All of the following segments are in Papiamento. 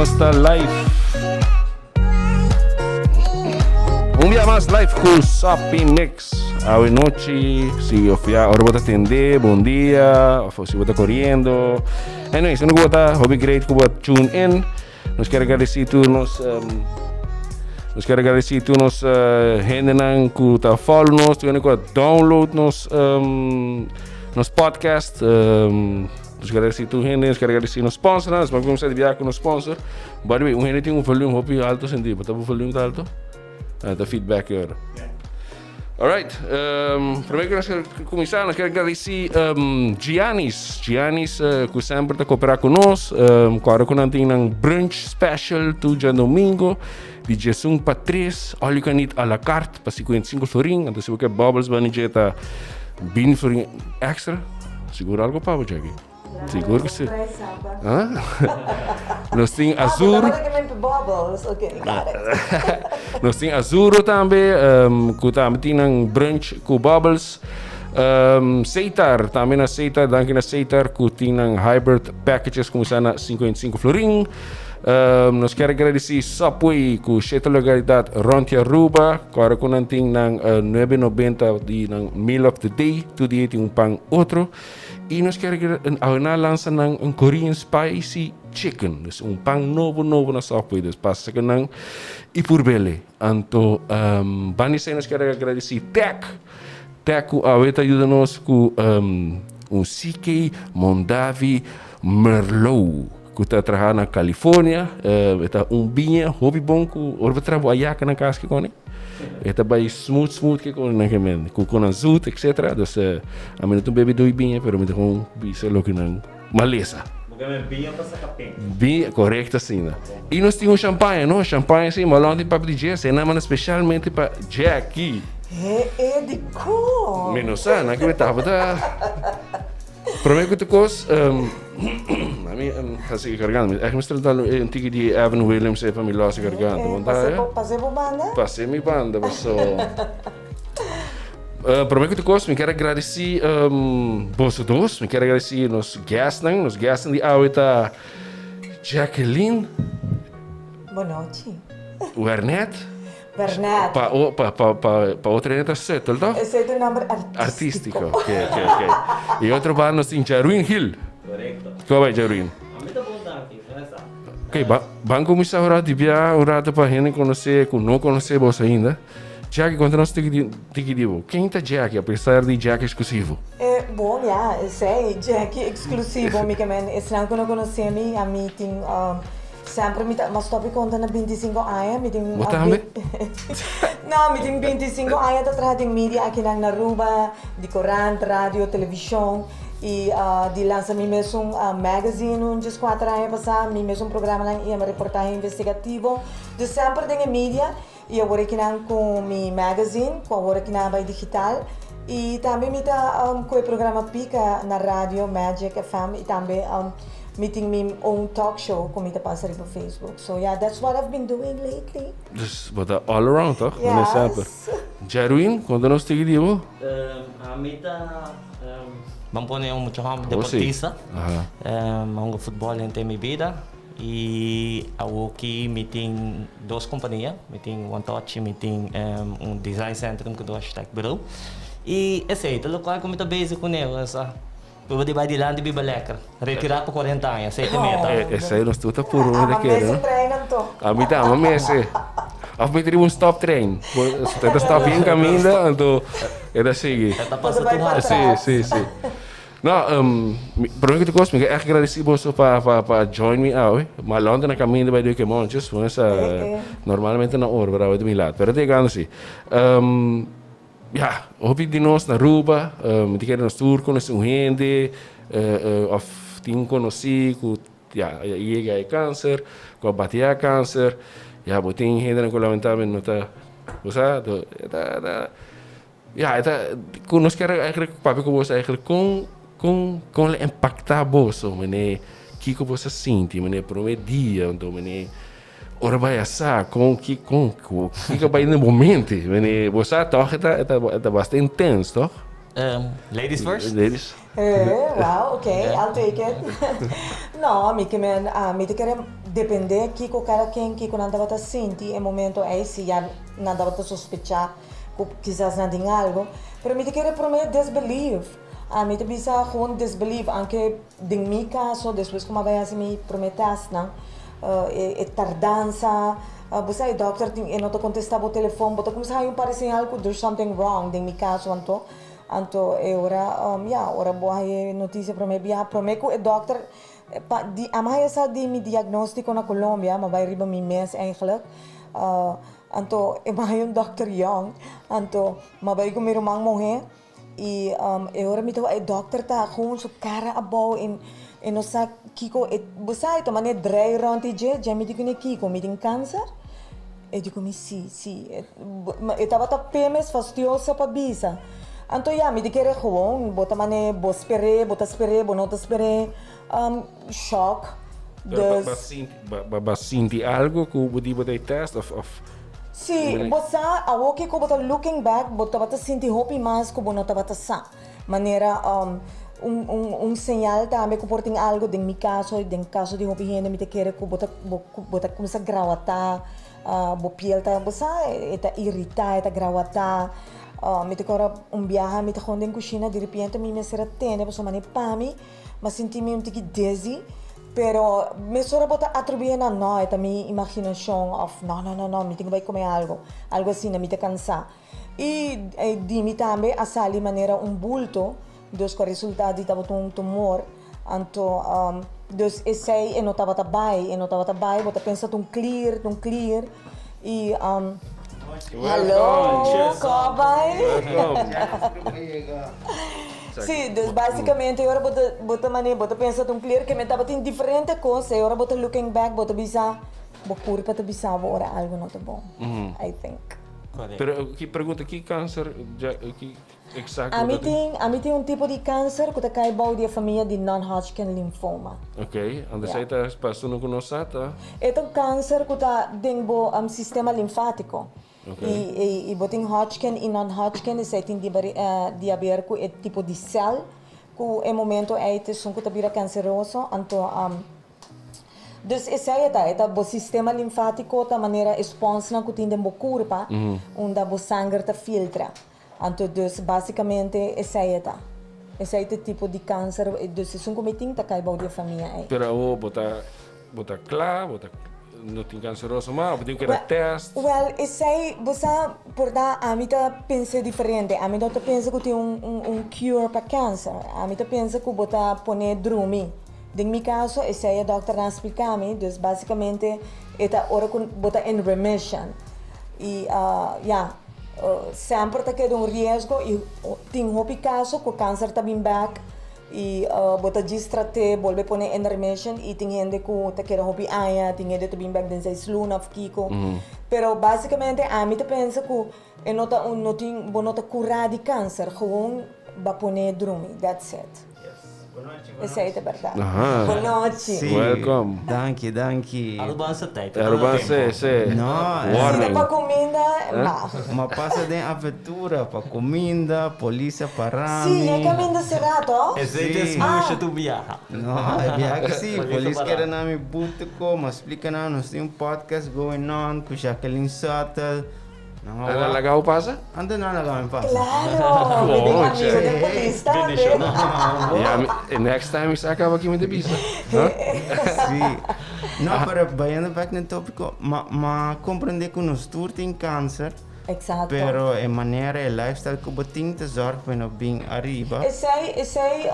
Nos ta live. Un dia mas live ku Sapi Mix. Awe nochi, si of ya ora bo ta tende, bon dia, of si bo ta corriendo. Anyway, si no ku bo ta, hopi great ku bo tune in. Nos kier agradeci tur nos um, nos kier agradeci tur nos uh, hendenan ku ta follow nos, tur hende ku a download nos um, nos podcast. Um, nos kier agradeci tur hende, nos kier agradeci nos sponsor. Nos vamos comenzar de viaje con nos sponsor. By the way, un hende tin un volume hopi alto senti. Bota un volume alto? Ah, ta feedback ahora. Alright, um, promé ku nos kuminsá, nos quiero agradeci um, Giannis. Giannis, uh, ku semper ta koopera ku nos. Um, ku ahora ku nan tin nan brunch special tu djadomingo, di 11 pa 3, all you can eat a la carte pa 55 florin. Anto si bo ke bubbles bani dje ta 20 florin extra. Siguro algo pa bo, Jackie. Sigur que sí. Ah? Nos tin Azur. Nos tin Azuro tambe, um, ku tambe tin een brunch ku bubbles. Um, Seitar, tambe na Seitar, danki na Seitar, ku tin een hybrid packages kuminsá na 55 florin. Um, nos kier agradeci Subway ku shete localidad rond Aruba, ku ahora ku nan tin nan uh, 9.90 di nan meal of the day, tur dia tin un pan otro. I nos kier awe lansa nan un Korean spicy chicken. Dus un pan nobo nobo na Subway. Dus pasa ku nan i purb'é. Anto um, bani sei nos kier agradeci Tech. Tech ku awe ta yuda nos ku um, un CK Mondavi Merlot. Ku ta traha na California. Uh, ta un biña hopi bon ku ora traha ayaka na kas ku kone. E ta bai smooth smooth ke kon nan gemen. Ku kon zoet, etc. Dus uh, ami no ta bebe doi biña, pero mi ta gewoon bisa loke nan malesa. Biña pa saka pen. Biña, korekto asina. I nos tin un champagne, no? Champagne si, malon tin papi di Jesse. E nan espesialmente pa Jackie. E, e, di ko. Mi no sa, nan ke mi tabata. Promé ku tur kos, um, ami um, hasi garganta. Echt mi dal un tiki di Evan Williams e pa mi los garganta. Eh, Want pase eh, bo, pase bo banda? Pase mi banda, paso. Promé ku tur kos, mi kier agradeci um, boso dos. Mi kier agradeci nos guestnan. Nos guestnan di awe ta Jacqueline Bon nochi. Wernet. Bernard. Pa, o, pa, pa, pa, pa otro hende ta Settle, toch? Esei ta nomber artístiko. Artístiko, ok. I otro banda nos tin Jarwin Gil. Korekto. Kon bai, Jarwin? Ami ta bon, danki. Kon esta? Ok, ba, ban kuminsá un rato di bia, un rato pa hende konosé ku no konosé bos ainda. Jackie, konta nos tiki di, tiki di bo. Ken ta Jackie, apesar di Jackie Eksklusivo? Eh, bon, ya, esei, Jackie Eksklusivo, mi ke men, esnan ku no konosé mi, ami tin um, Semper mi ta, m'a stop di konta na 25 aña, mi tin Bo tambe? No, mi tin 25 aña ta traha den media akinan na Aruba, di korant, radio, televishon i di lansa mi mesun magazine un 14 aña pasá, mi mesun programanan i yama reportahe investigativo. Dus semper den e media i awor akinan ku mi magazine ku awor akinan a bai digital i tambe mi ta ku e programa Pika na radio Magic FM i tambe mi tin mi own talk show ku mi ta pasa riba Facebook. So yeah, that's what I've been doing lately. Dus bo ta all around toch? Yes. Semper. Jerwin, konta nos tiki di bo. Ami ta, ban pone un mucha hòmber Oh, si. deportista. Aha. Mi a hunga futbòl henter mi bida i awoki mi tin dos kompania. Mi tin One Touch i mi tin un design centrum ku ta Architect Bureau. I esei ta lokual ku mi ta bezig kuné. Biba di bai dilanti biba lekker. Retirá pa 40 aña, esei ta meta. Esei nos tur ta puru mi ta Ama kere, mese no? trein anto. Ami ta ama mese. Of mi ta riba un stop trein. E ta stop bien kaminda, anto e ta sigui. E ta Bo ta pasa bai tur pa hasi. Sí, atras. sí, sí. No, um, mi, promé ku tur kos, mi ke ègt gradisí boso pa, pa, pa join mi awe. Ma London na kaminda bai dui ke monchis, pone sa Eh, eh. normalmente na ora, pero awe ta mi lat. Pero ta yegando sí. Um, Ja, hopi di nos na Aruba, mi ta kere nos tur konosé un hende òf tin un konosí ku ya a yega e kanser, ku a bateá kanser. Ya, bo tin hendenan ku lamentablemente no ta, bo sa, e ta, ta, ya, e ta, ku nos kere eigenlijk papia ku boso eigenlijk kon, kon, kon lo impaktá boso, manera kiko boso a sinti, manera promé dia, anto manera. Ora bai a sa kon ki kon ku kiko bai den bo mente. Mene bo sa toch e ta e ta e ta basta intens toch? Ladies first. Ladies. Eh, wow, ok, I'll take it. No, mi ke men, mi ta kere depende kiko kada ken kiko nan tabata sinti e momento ei si ya nan tabata sospecha ku kisas nan tin algo pero mi ta kere prome disbelief ami ta bisa gewoon disbelief anke den mi kaso despues ku mi a bai hasi mi prome testnan e tardansa bo sa e dokter tin e no ta kontesta bo telefon bo ta kuminsá haña un par di señal ku there's something wrong den mi kaso anto anto e ora ya ora bo haña e notisia prome biaha prome ku e dokter Pa di a m'a sa di mi diagnóstiko na Colombia, m'a bai riba mi mes eigenlijk. Anto e m'a haña un dòkter yòn, anto m'a bai ku mi ruman muhé i e ora mi ta wak e dòkter ta gewoon su kara abou en e no sa kiko e bo sa e ta manera drei rònt di dje, dje mi di kuné kiko mi tin kanser? E di ku mi si, si. E tabata p'e mes fastiosa pa bisa. Anto ya, mi di kere gewoon, bo ta man'e bo sper'é, bo ta sper'é, bo no ta sper'é. Shock. Pero Dus. ba sinti, ba ba sinti algo ku bo di bo ta e test of of. Si, bo sa, awor ke ku bo ta looking back, bo tabata sinti hopi mas ku bo no tabata sa. Manera un un un señal tambe ku por tin algo, den mi kaso, den kaso di hopi hende mi ta kere ku bo ta bo bo ta kuminsá grawatá. Bo piel ta, bo sa, e ta iritá, e ta grawatá. Mi ta kòrda un biaha mi ta gewoon den kushina, diripiente mi mester a tende pasobra manera pa mi, mi a sinti mi un tiki dizzy, pero mesora bo ta atribuí na no, e ta mi imaginashon òf no, no, no, no, mi tin ku bai kome algu, algu asina, mi ta kansá. I di mi tambe a sali manera un bulto, dus ku a resultá di tabata un tumor. Anto, dus esei e no tabata bai, e no tabata bai, bo ta pensa ta un klier, ta un klier. I, hallo, kon bai? Sí, dus básicamente e ora bo ta, bo ta manera, bo ta pensa ta un klier, ke men tabatin diferente kos, e ora bo ta looking back bo ta bisa, bo kurpa ta bisa bo ora algu no ta bon, I think. Pero ki pregunta, ki kanser ki eksakto Ami tin, ami tin un tipo di kanser ku ta kai bou di e famia di non-Hodgkin lymphoma. Ok, anto esei ta pa esun ku no sa ta? E ta un kanser ku ta den bo sistema linfátiko. I i bo tin Hodgkin i non-Hodgkin, esei tin di di haber ku e tipo di sèl ku e momento ei ta esun ku ta bira kanseroso, anto. Dus esei e ta, e ta bo sistema linfátiko ta manera e sponsnan ku tin den bo kurpa unda bo sanger ta filtra. Anto dus básikamente esei e ta. Esei ta e tipo di kanser, dus esun ku mi tin ta kai bou di e famia ei. Pero awor bo ta bo ta kla, bo ta no tin kanseroso mas, bo tin ku keda tèst? Wèl, esei bo sa por ta ami ta pensa diferente. Ami no ta pensa ku tin un un cure pa kanser. Ami ta pensa ku bo ta pone drumi. Den mi kaso esei e dòkternan a splika mi, dus básikamente e ta ora ku bo ta in remission. I ya, semper ta keda un riesgo i tin hopi kaso ku kanser ta bin bèk i bo ta djis trat'é bolbe pone in remission i tin hende ku ta keda hopi aña, tin hende ta bin bèk den seis luna òf kiko. Pero básikamente ami ta pensa ku e no ta un no tin bo no ta kurá di kanser, gewoon bo a pone drumi, that's it. Esei ta berdad. Bonochi. Sí. Welcome. Danki, danki. Arubanse tijd. Arubanse, sí. No, Si ta pa cuminda, mag. Ma pasa den aventura pa cuminda, polis a para mi. Sí, e caminda será toch? Esei ta Sí. smusha tu biaha. No, e biaha cu sí. Polis a Polis para. kere na mi butico, ma splica nan nos tin un podcast going on cu Jacqueline Suttle. Nan a laga bo pasa? Anto nan a laga mi pasa. Claro, mi tin amigo den polis tambe. Ya, mi, next time mi sa caba ki mi ta bisa. Sí. No, pero bayendo back na e topico, ma, ma comprende cu nos tur tin cancer. Exacto. Pero e manera, e lifestyle cu bo tin ta zorg pa no bin ariba. Esey, esey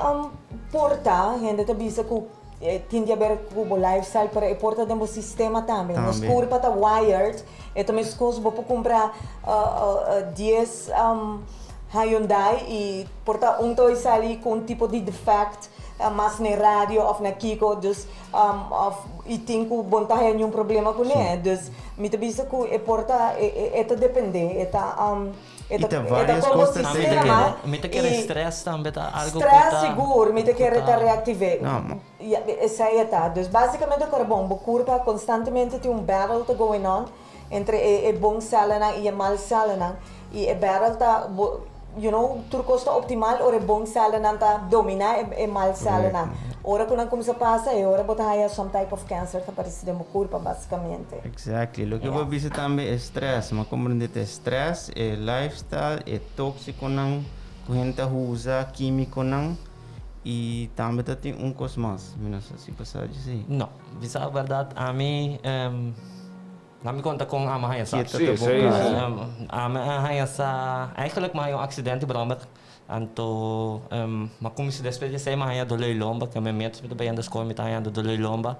por ta, hende ta bisa cu E tin di haber ku bo lifestyle pero e por ta den bo sistema tambe. Nos kurpa ta wired, e ta meskos bo por kumpra dies Hyundai i por ta un ta bai sali ku un tipo di defect mas na e radio òf na kiko dus òf i tin ku bo no ta haya niun problema kuné. Dus mi ta bisa ku e por ta e ta depende e ta. I ta varios cos ta sistema. Mi ta kere stress tambe ta algo cu Stress ta. sigur, mi ta kere ta reactive. No, ma. Ya, esey e ta. Dus basicamente ora bon, bo curpa constantemente tin un battle ta going on entre e e bon celnan y e mal celnan. Y e battle ta bo. Tur cos ta optimal ora e bon celnan ta domina e mal celnan. Ora cu nan cuminsa pasa e ora bo ta haya some type of cancer ta aparece den bo curpa basicamente. Exactly. Loke bo bisa tambe e stress. Mi a comprende ta e stress, e lifestyle, e toxiconan cu hende ta usa, quimiconan y tambe ta tin un cos mas. Mi no sa si bo sa djis. No. Bisa e berdad ami. Na mi konta kon ami a haña sa. Sí, sí, sí. Ami a haña sa, eigenlijk mi a haña un aksidente bròmer, anto mi a kuminsá despues di esei mi a haña doló di lomba, ke mi miéntras mi ta bayendo skol mi ta hañando doló di lomba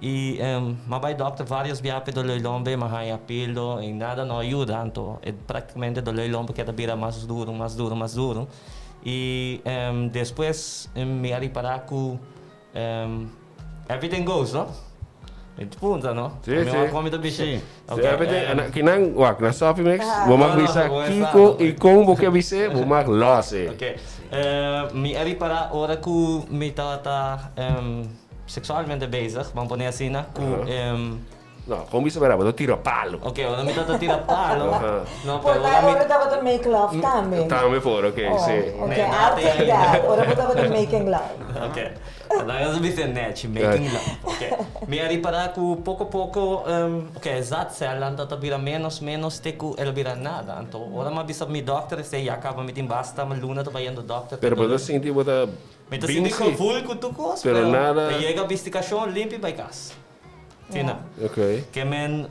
i mi a bai dòkter vários biaha pa e doló di lomba i mi a haña pildo i nada no a yuda, anto e práktikamente doló di lomba keda bira mas duru, mas duru, mas duru i despues mi a ripará ku Everything goes, no? Mi ta punta, no? Sí, Mi sí. wak mi ta bisha. Sí. Sí, everything. En kinan, wak, na Sophie Mix, bo mag No, no, bisa bo kiko sa. i kon bo ke bis'é, bo mag los e. Ok. Mi a ripará ora ku mi tabata seksualmente bezig, ban pone asina, ku No, kon bisa bera, bo ta tira palo. Ok, ora mi tabata tira palo. No, Por pero ta ora mi ora tabata make love tambe. Tambe por, ok, Oh, si. ok, Nee, I'll nada take ahí. that. Ora bo tabata making love. Ok. Dan nos bisa nechi, making love. Ok. Mi a ripará ku poko poko, ok, e zaadcelnan ta ta bira menos, menos te ku el a bira nada. Anto, ora mi a bisa mi dòkter esei, ya kaba mi tin basta luna ta bayendo dòkter. Pero bo ta sinti bo ta Mi ta sinti binsi. gevoel ku tur kos, Pero pero nada. ta yega bistikashon limpi bai kas. Tina. Ok. Ke men,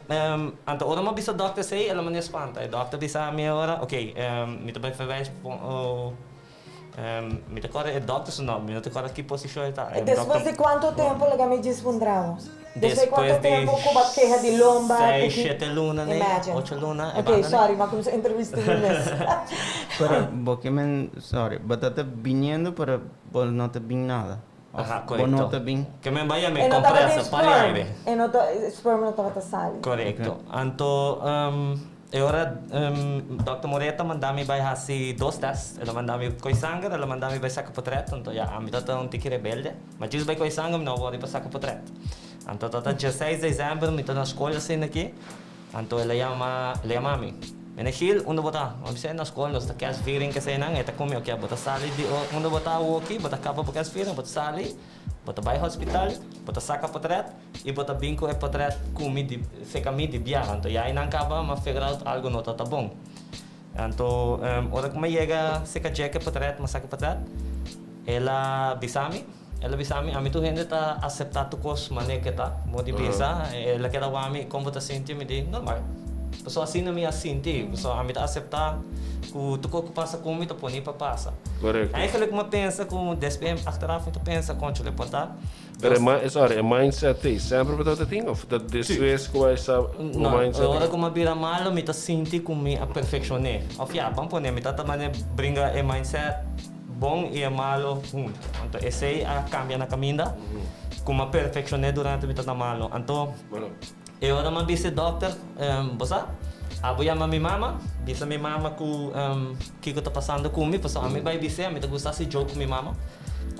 anto ora mi a bisa dòkter esei, el a manda spanta. E dòkter bisa mi ora, ok, mi ta bai verwijs mi ta kòrda e dòkter su nòmber, mi no ta kòrda ki posishon e ta. Despues di kuantu tempu laga mi djis puntra bo? Despues di kuantu Despues di tempu ku bo a keha di lomba? seis, shete luna nei, Imagine. ocho luna, e Ok, banda nei. sorry, mi a kuminsá entrevista mi mes. Pero bo ke men, sorry, bo ta ta biniendo pero bo no ta bin nada. Aha, Bo no korekto. ta bin. Ke men bai yam'é E no tabata kompresa pa di sperm. aire. E no ta, sperm no tabata sali. Korekto. Anto e ora dòkter Moreta manda mi bai hasi dos tèst. El a manda mi koi sanger, el a manda mi bai saka potrèt. Anto ya, ami tabata un tiki rebelde. Ma djis bai koi sanger mi no a wòri pa saka potrèt. Anto tabata dieseis desèmber mi ta na skol asina aki. Anto el a yama, el a yama mi. Mene Gil, unda bo ta? Mi bisa, na skol, nos ta kerstviering kesenan. E ta ku mi, oke, bo ta sali di unda bo ta awoki, bo ta kaba bo kerstviering, bo ta sali, bo ta bai hospital, bo ta saka potret i bo ta bin ku e potret ku mi di seka mi di biaha. Anto ya einan kaba mi a figure out algu no ta ta bon. Anto ora ku mi a yega seka dje ku e potret, mi a saka e potret, el a bisa mi. El a bisa mi, ami tur hende ta aseptá tur kos manera ke ta. Bo di bisa, el a keda wak mi, kon bo ta sinti? Mi di, normal. Pasobra asina mi a sinti. Pasobra ami ta aseptá ku tur kos ku pasa ku mi ta poni pa pasa. Korekto. Eigenlijk mi a pensa ku despues achteraf mi ta pensa, kònchole, por ta. Pero e mi, sorry, e mindset ei semper bo tabata tin òf ta despues ku a sa bo No, mindset ora ei? ku mi a bira malo mi ta sinti ku mi a perfekshoné. Òf ya, ban pone mi ta ta manera bringa e mindset. Bon i e malo huntu. Anto esei a kambia na kaminda ku m'a perfekshoné durante mi ta na malo. Anto e ora m'a bisa e dòkter, Bo sa, abo yama mi mama, bisa mi mama ku kiko ta pasando ku mi, pasobra ami bai bis'é, ami ta gusta hasi joke ku mi mama.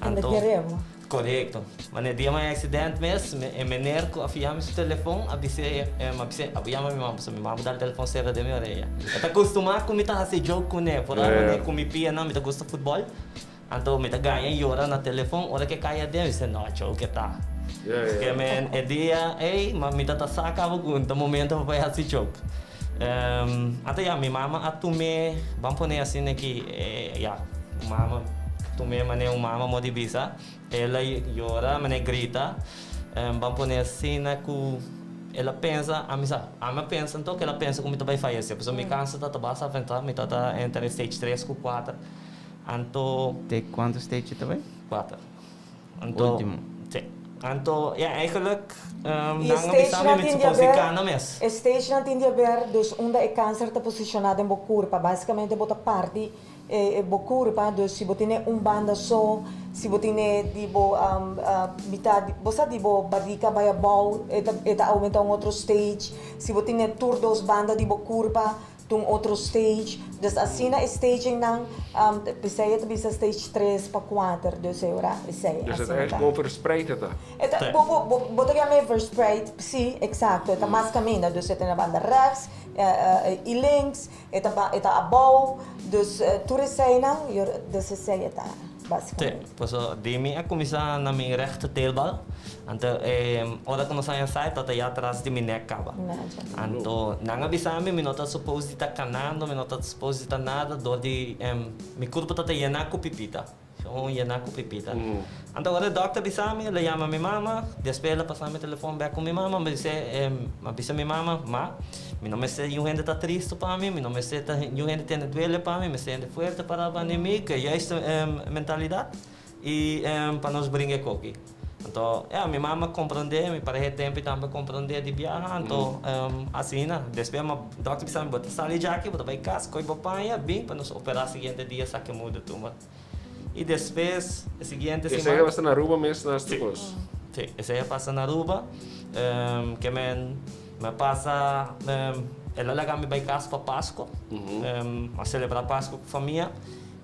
Anto kere bo. Korekto. Mane dia mi accident mes, e meneer ku a fia mi su telefon a bis'é, a bis'é, abo yama mi mama, pasobra mi mama dal telefon sera den mi oreya. E ta kustumá ku mi ta hasi joke kuné, por ora mane ku mi pianan mi ta gusta futbòl, anto mi ta gaña yora na telefon, ora ku e kai aden mi bis'é, no, joke e ta. Ke men e dia ei, mi ta ta sa kaba ku ta momento pa bai hasi joke. Anto ya, mi mama a tum'é, ban pone asina ki, ya, mama tum'é manera un mama mo di bisa, el a yora, manera grita, ban pone asina ku el a pensa, ami sa, ami a pensa anto ku el a pensa ku mi ta bai fayesé, pasobra mi kanser ta ta basta afentá, mi ta ta entre stage tres ku kuater, anto. Te kuantu stage e ta bai? Kuater. Anto, Ultimo. Sí. Anto, ja, eigenlijk, I e nan a bisa mi stagenan mi tin di supos di haber, cana mes. e stagenan tin di haber, dus unda e cancer ta posiciona den bo curpa. Basicamente bo ta parti e bo curpa, dus si bo tene un banda so, si bo tene di bo mitad di, bo sa di bo barrica bai abou, e ta e ta aumenta un otro stage. Si bo tene tur dos banda di bo curpa. Ta un otro stage. Dus asina e staging nan, p'esei e ta bisa stage 3 pa 4, dus e ora esei Dus het asina echt ta. gewoon verspreid het ta. E ta, bo bo bo bo ta yama e verspreid, si, exacto, e ta mas caminda, dus e ta na banda rechts i links, e ta ba e ta abou, dus tur eseinan, dus esei e ta Sí, basicamente. paso di mi a cuminsa na mi rechter teelbal, anto e ora cu nos a ensayo ta ta ya tras di mi nek caba. Imagine. Anto nan a bisa mi, mi no ta suppose di ta canando, mi no ta suppose di ta nada door di mi curpa ta ta yena cu pipita, gewoon yena cu pipita. Anto ora e dokter bisa mi, el a yama mi mama, despues el a pasa mi telefon bek cu mi mama, mi bis'e, mi a bisa mi mama, ma, mi no mester yu hende ta tristo pa mi, mi no mester ta yu hende tene duele pa mi, mi mester hende fuerte para banda mi, cu e juiste mentalidad y pa nos bringa e koki. Anto, ya, mi mama a comprende, mi pareha e tempo tambe a comprende di biaha, anto asina. Despues mi dokter bisa mi, bo ta sali djaki, bo ta bay cas, coy bo paña, bin pa nos opera siguiente dia sa ke muda tumor. Y despues e siguiente Esei siman. a pasa na Aruba mes na esta cos? Sí, esei a pasa na Aruba. Ke men mi a pasa, el a laga mi bai cas pa Pasco, a celebra Pasco cu famia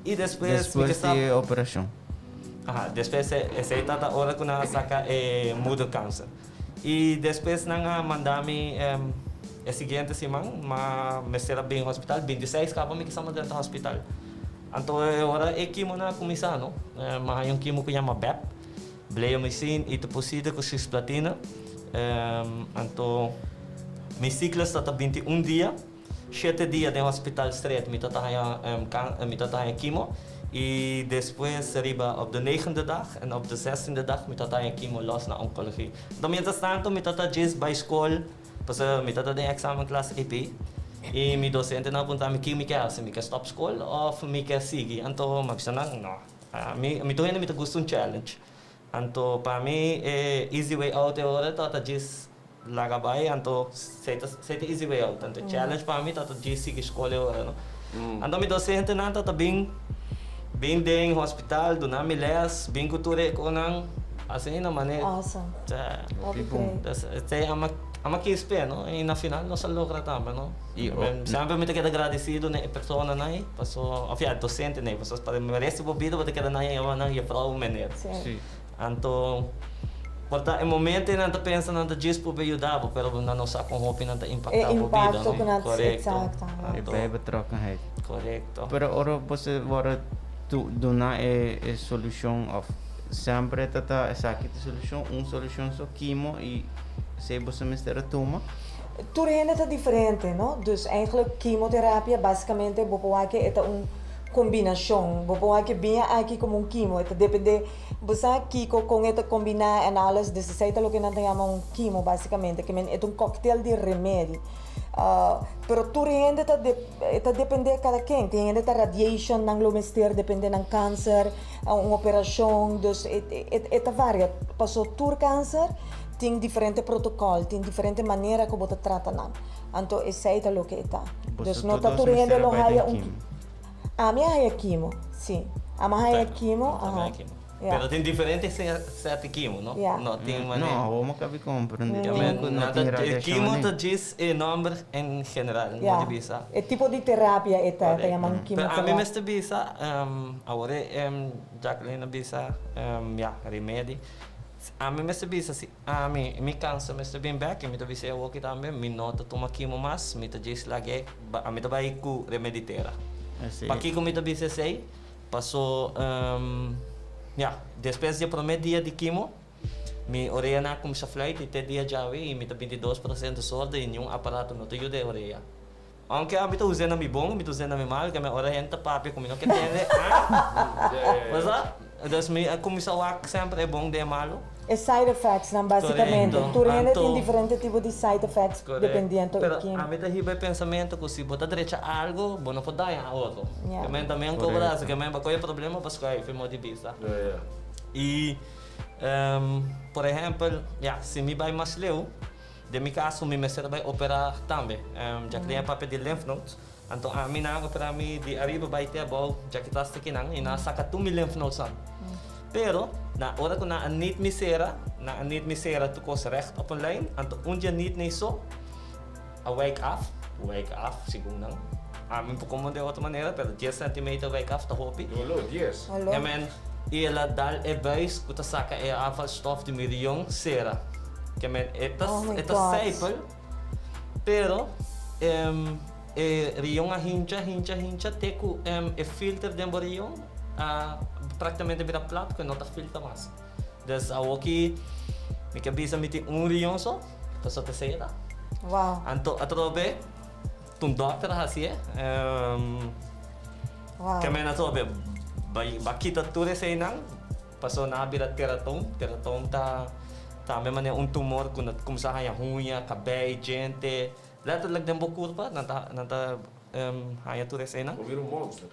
y despues mi Despues ke di e operacion. Aha, despues esei tata ora cu nan a saca e moederkancer. Y despues nan a manda mi e siguiente siman, ma mester a bin hospital, 26 caba mi kisa manda hospital. Anto e ora e kimonan a kuminsá, no? Mi a haña un kimo ku yama BEP, Bleomycin Etoposide ku Cisplatina. Anto mi siklo ta ta 21 dia, shete dia den hospital stret mi ta ta haña mi ta ta haña kimo i despues riba op de negende dag en op de zestiende dag mi ta ta haña kimo los na onkologie. Anto mientras tanto mi ta ta djis bai skol. Pasobra mi ta ta den examen klas AP i mi docentenan a puntra mi ki mi ke hasi, mi ke stop skol of mi ke sigui? Anto mi a bisa nan no, ami mi tur hende mi ta gusta un challenge. Anto pa mi e easy way out e ora ta ta djis laga bai anto esei ta esei ta easy way out. Anto e challenge pa mi ta ta djis sigui skol e ora no. Anto mi docentenan ta ta bin bin den hospital duna mi les bin ku tur e konan asina manera. Awesome. Hopi great. Dus esei ama ama kies p'e no i na final nos a logra tambe no. I o. Semper mi ta keda gradesido na e personanan ei paso of ya dosentenan ei paso pa e resto di bo bida bo ta keda nan yama nan jefrouw o meneer. Si. Anto por ta e momento ei nan ta pensa nan ta djis p'e yuda bo pero nan no sa kon hopi nan ta E impakta bo bida impakto no. ku nan Korekto. exacto. E Anto. bijbetrokkenheid. Korekto. Pero ora bo se wòrdu duna e e solushon of Semper ta ta esaki ta solucion, un solucion so kimo y esey boso mester a tuma. Tur hende ta diferente, no? Dus eigenlijk kimoterapia basicamente bo por wak e ta un combinacion. Bo por wak e biña aki como un kimo, e ta depende bo sa kico con e ta combina en alles, dus esey ta loke nan ta yama un kimo basicamente, ke men e ta un cocktail di remedi. Pero tur hende ta e ta depende cada ken, tin hende ta radiation nan lo mester depende nan cancer, un operacion, dus e e ta varia, paso tur cancer tin diferente protocol, tin diferente manera cu bo ta trata nan, anto esey ta loke e ta, dus Boso no tur ta dos tur hende mester a lo bai haya den un kimo. Ami a haya kimo, si, ami a haya kimo, aha. Ja. Pero tin diferente set kimo, no? Ja. No tin manera. No, awor mi kabi comprende. Ja, Tin ku no tin radiashon Kimo ta djis e nomber en general, Ja. no di bisa. E tipo di terapia e ta, ta yama un Pero ami kimoterapia. mester bisa, awor e Jacqueline a bisa, ja, remedi. Ami mester bisa si ami, mi kanser mester bin bek, i mi ta bisa e awoki tambe, mi no ta tuma kimo mas, mi ta djis lag'e, ami ta bai ku remedi tera. Pakiko mi ta bisa esei? Paso, ya, despues di e prome dia di kimo, mi oreanan a cuminsa fluit y te dia djawe y mi ta 22% sordo y niun aparato no ta yuda e orea. Aunke ami ta usa na mi bon, mi ta usa na mi mal, keme ora hende ta papia cu mi no ke tende, ah! Bo sa? Dus mi a cuminsa wak semper e bon den e malo. E side effects nan basicamente. Correcto. Tur hende tin Anto. diferente tipo di side effects Correcto. dependiendo e Pero ken. ami ta hiba e pensamento cu si bo ta drecha algo, bo no por daña a otro. Ja. Ke men tambe un cobra, así ke men pa coge problema pa schuif e modo di bisa. Ja, ja. Y por ehempel, ja, si mi bay mas leu, den mi caso mi mester a bay opera tambe. Jacqueline a papia di lymph nodes, anto ami nan a opera mi di ariba bay te abou, djaki tas te kinan, y nan a saca tur mi lymph nodes nan. Pero, na ora ku nan a nit mi sera, nan a nit mi sera tur kos recht op een lijn, anto un dia nit nei so, a wijk af. Wijk af, segun nan. Ami por como de otro manera, pero 10 centimeter wijk af ta hopi. Holo, 10. Holo. I mean, i el a dal e buis ku ta saka e afvalstof di mi rion sera. Ke men, e ta, Oh my e ta God. seipel, pero e rion a hincha, hincha, hincha te ku e filter den bo rion a praktikamente bira plat ku e no ta filtra mas. Dus awoki mi ke bisa mi tin un rion so, pasobra ta esei e ta. Wow. Anto atrobe un dokter a hasié. Wow. Ke men atrobe bai ba kita tur eseinan pasobra nan a bira teratom. Teratom ta tambe manera un tumor ku nan ta kuminsá haña huña, kabei, djente, letterlijk den bo kurpa nan ta nan ta haña tur eseinan. Bo bira un monster.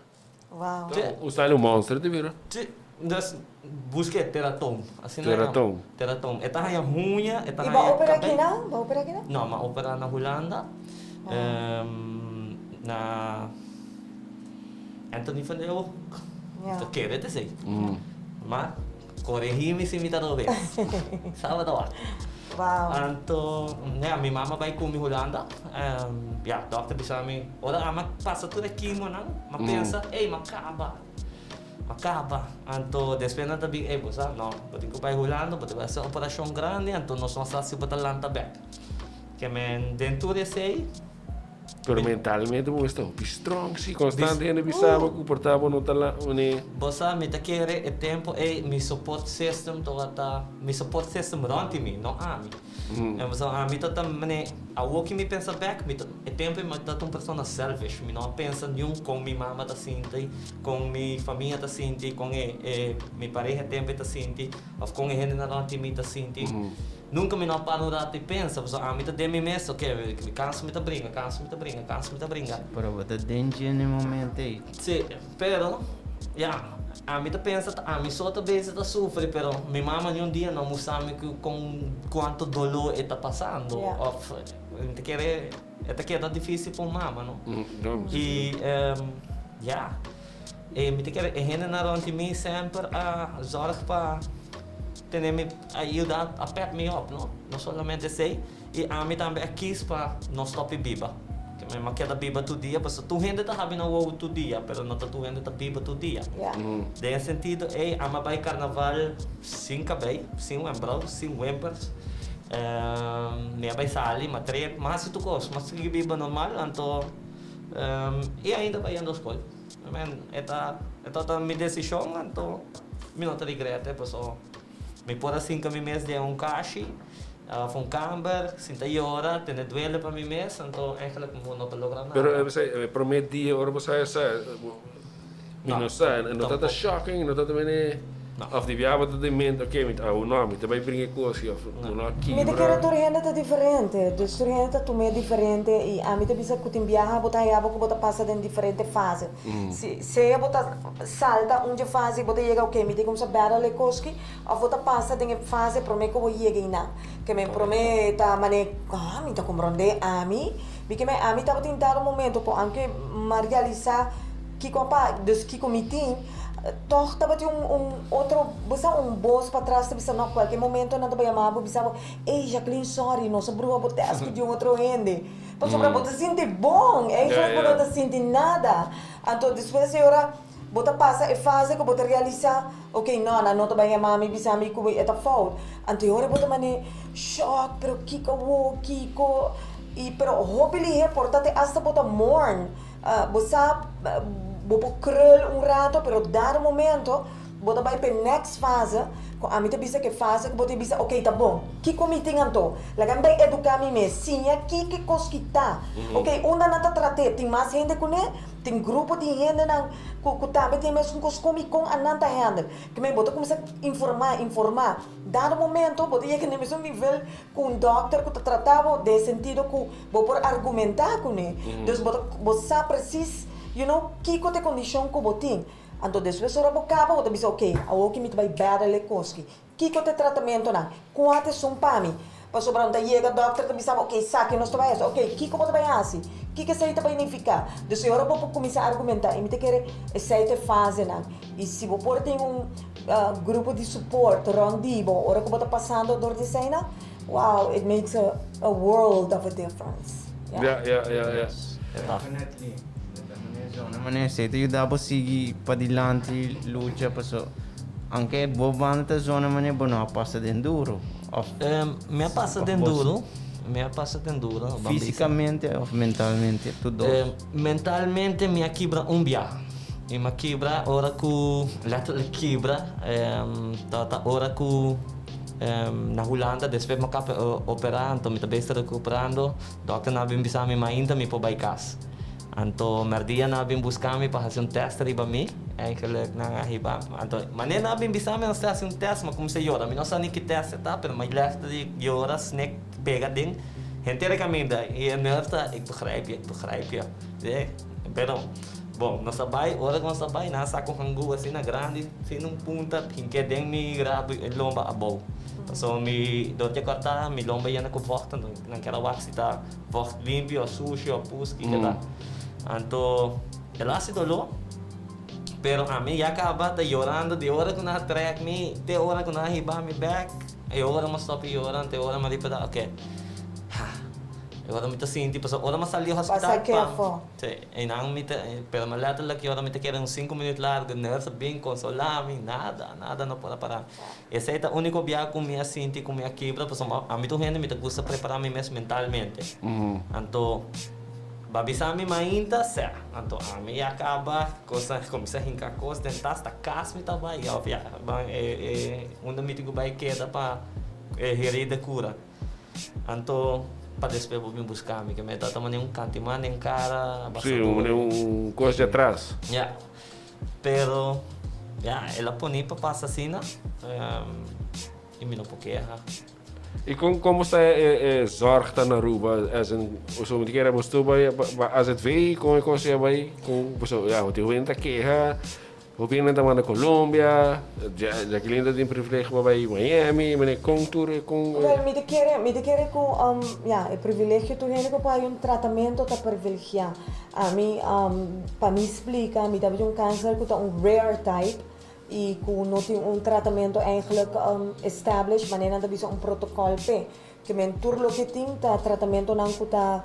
Wow. Un style un monster te bira. Sí, dus busca e teratom. Asina nan. Teratom. Teratom. E ta haña huña, e ta I haña bo a opera kabei. aki nan? Bo a opera aki nan? No, mi a opera na Hulanda. Na Anthony van Leeuwenhoek. Ja. Ta kere ta esei. Ma coregi mi si mi ta robes. Saba ta wak. Wow. Anto, ja, mi mama bai ku mi Hulanda. Ja, dokter bisa mi, ora ami a pasa tur e kimonan, mi a pensa, ey, mi a kaba, mi a kaba. Anto despues nan ta bin, ey, bo sa, no, bo tin ku bai Hulanda, bo tin ku hasi un operashon grandi, anto nos no sa si bo ta lanta bek. Ke men den tur esei. Pero mentalmente bo mester hopi strong si, constante hende bisa bo cu por ta bo no ta la une. Bo sa mi ta kere e tempo ey mi support system tabata mi support system rond di mi, no ami. En pasobra ami ta ta mane awo ki mi pensa bek mi ta e tempo ey mi ta ta un persona selfish, mi no a pensa niun con mi mama ta sinti, con mi famia ta sinti, con e e mi pareha e tempo ey ta sinti of con e hendenan rond di mi ta sinti. Nunka mi no a para un rato i pensa, pasobra ami ta den mi mes, oke, mi kansa mi ta bringa, kansa mi ta bringa, kansa mi ta bringa. Pero bo ta den dje na e momento ei. Sí, pero, ya, ami ta pensa ta ami so ta bezi ta sufri, pero mi mama ni un dia no a mustra mi ku kon kuantu doló e ta pasando, òf mi ta kere e ta keda difísil pa un mama, no? I, ya, e mi ta kere e hendenan rònt di mi semper a zòrg pa. Tene mi a yuda a pep mi op, no? No solamente esei, i ami tambe a kis pa no stop di biba. Ke mi a keda biba tur dia, pasobra tur hende ta habi nan wowo tur dia, pero no ta tur hende ta biba tur dia. Den e sentido ei, ami a bai karnaval sin kabei, sin wembrou, sin wempers. Mi a bai sali, mi a trep, mi a hasi tur kos, mi a sigui biba normal, anto i ainda bayendo skol. Men, e ta e tabata mi desishon, anto mi no ta regrete paso mi por a sinka mi mes den un kashi of un kamber sinta yora, tene duele pa mi mes, anto eigenlijk mi no ta logra nada. Pero e prome dia ora bo sa esa, mi no sa, no ta ta shocking, no ta ta mene. Of di biaha bo ta den mente, ok, mi ta awo no, mi ta bai bringa e kos aki, of bo no a Mi ta kibra. kere tur hende ta diferente, dus tur hende ta tum'é diferente i ami ta bisa ku tin biaha bo ta haya bo ku bo ta pasa den diferente fase. Si sea bo ta salta un dje fase i bo ta yega ok mi tin kumsa battle e kos aki, of bo ta pasa den e fase promé ku bo yega einan. Ke men promé ta manera, ah mi ta komprondé ami, mi ke men ami tabatin dado momento ku aunke m'a realisá kiko a pa, dus kiko mi tin, Tòg tabatin un un otro, bo sa, un bos patras ta bisa, no, kualke momento nan ta bai yama bo bisa bo, ey Jacqueline sorry, nos a bruha bo tèst ku di un otro hende. Pasobra bo ta sinti bon, eigenlijk bo no ta sinti nada. Anto despues e ora bo ta pasa e fase ku bo ta realisá, ok, no, nan no ta bai yama mi bisa mi ku e ta fout. Anto e ora bo ta manera shòk, pero kiko awor, kiko? I pero hopi lihé por ta te asta bo ta mourn. Bo sa, bo por krul un rato, pero dado momento bo ta bai p'e next fase, ku ami ta bisa ku e fase ku bo ta bisa, ok, ta bon, kiko mi tin anto? Laga mi bai eduká mi mes, siña kiko e kos ki ta. Ok, unda nan ta trat'é? Tin mas hende kuné? Tin grupo di hendenan ku ku tambe tin e mesun kos ku mi? Kon anan ta handle? Ke men bo ta kuminsá informá, informá. Dado momento bo ta yega na e mesun nivel ku un dòkter ku ta trata bo den e sentido ku Bo por argumentá kuné. Dus bo ta bo sa presis, you know, kiko ta e kondishon ku bo tin. Anto despues ora bo kaba bo ta bisa ok, awor ki mi ta bai bèrdel e kos ki. Kiko ta e tratamentonan? Kua ta esun pa mi? Pasobra no ta yega dòkter ta bisa bo ok, sa ki nos ta bai hasi. Ok, kiko bo ta bai hasi? Kiko esei ta bai nifiká? Dus e ora bo por kuminsá argumentá i mi ta kere esei ta e fasenan. I si bo por tin un grupo di support rònt di bo ora ku bo ta pasando dor di eseinan, Wow, it makes a a world of a difference. Ja. Definitely. Definitely. Manera esey ta yuda bo sigui padilanti lucha paso aunke bo banda ta zona manera bo no a pasa den duro of Mi a pasa den duro, mi a pasa den duro. Ban bisa. Fisicamente of mentalmente tur dos? Mentalmente mi a kibra un bia. Y mi a kibra ora cu letterlijk kibra tabata ora cu na Hulanda despues mi a caba opera anto mi ta bes ta recuperando. Dokternan a bin bisa mi mainta mi por bai kas. Anto merdia nan a bin buska mi pa hasi un tèst riba mi. Eigenlijk nan a hiba mi. Anto manera nan a bin bisa mi nos ta hasi un tèst, mi a kuminsá yora. Mi no sa ni ki tèst e ta, pero mi lèfta di yora, snek pega den henter e kaminda. I e nurse ta, ik begrijp je, ik begrijp je. Sí, pero bon, nos a bai, ora ku nos a bai nan a saka un hangu asina grandi, sin un punta, hink'é den mi rabu i lomba abou. Pasobra mi dor di a kòrtá, mi lomba yena ku vògt, anto nan ker a wak si ta vògt limpi o sushi o pus kiko ta. Anto el a hasi doló, pero ami ya kaba ta yorando di ora ku nan a trèk mi te ora ku nan a hiba mi bèk, e ora mi a stòp yora, anto e ora mi a ripará, oke, ha, e ora mi ta sinti pasobra ora mi a sali di hospital pam. Sí, einan mi ta, pero mi letterlijk yora mi ta keda un sinku minuut largu, nurse a bin konsolá mi, nada, nada no por a pará. Esei ta úniko bia ku mi a sinti ku mi a kibra pasobra ami ta un hende mi ta gusta prepará mi mes mentalmente. Anto ba bisa mi mainta sè, anto ami ya kaba kos a kuminsá hinka kos den tas, ta kas mi ta bai òf ya ban e e unda mi tin ku bai keda pa e herida kura. Anto pa despues bo bin buska mi, ke mi ta tuma un kantiman den kara, Sí, un kos di atras. Ya. Pero, ya, el a poni pa pasa asina, y mi no por keha. Y con como sta e zorg ta na Aruba? As in, so mi ta kere bo stu bay pa AZV con e cos ya bay? Con, paso, ya, bo tin hopi hende ta keha, hopi hende ta manda Colombia, Jacqueline ta tin privilegio pa bay Miami, mane con tur e con. Wel, mi ta kere, mi ta kere cu, ya, e privilegio tur hende cu por hay un tratamento ta privilegia. Ami, pa mi splika, mi tabatin un kanser ku ta un rare type i ku no tin un tratamentu eigenlijk established, manera nan ta bisa un protokòl p'e. Ke men tur loke tin ta tratamentunan ku ta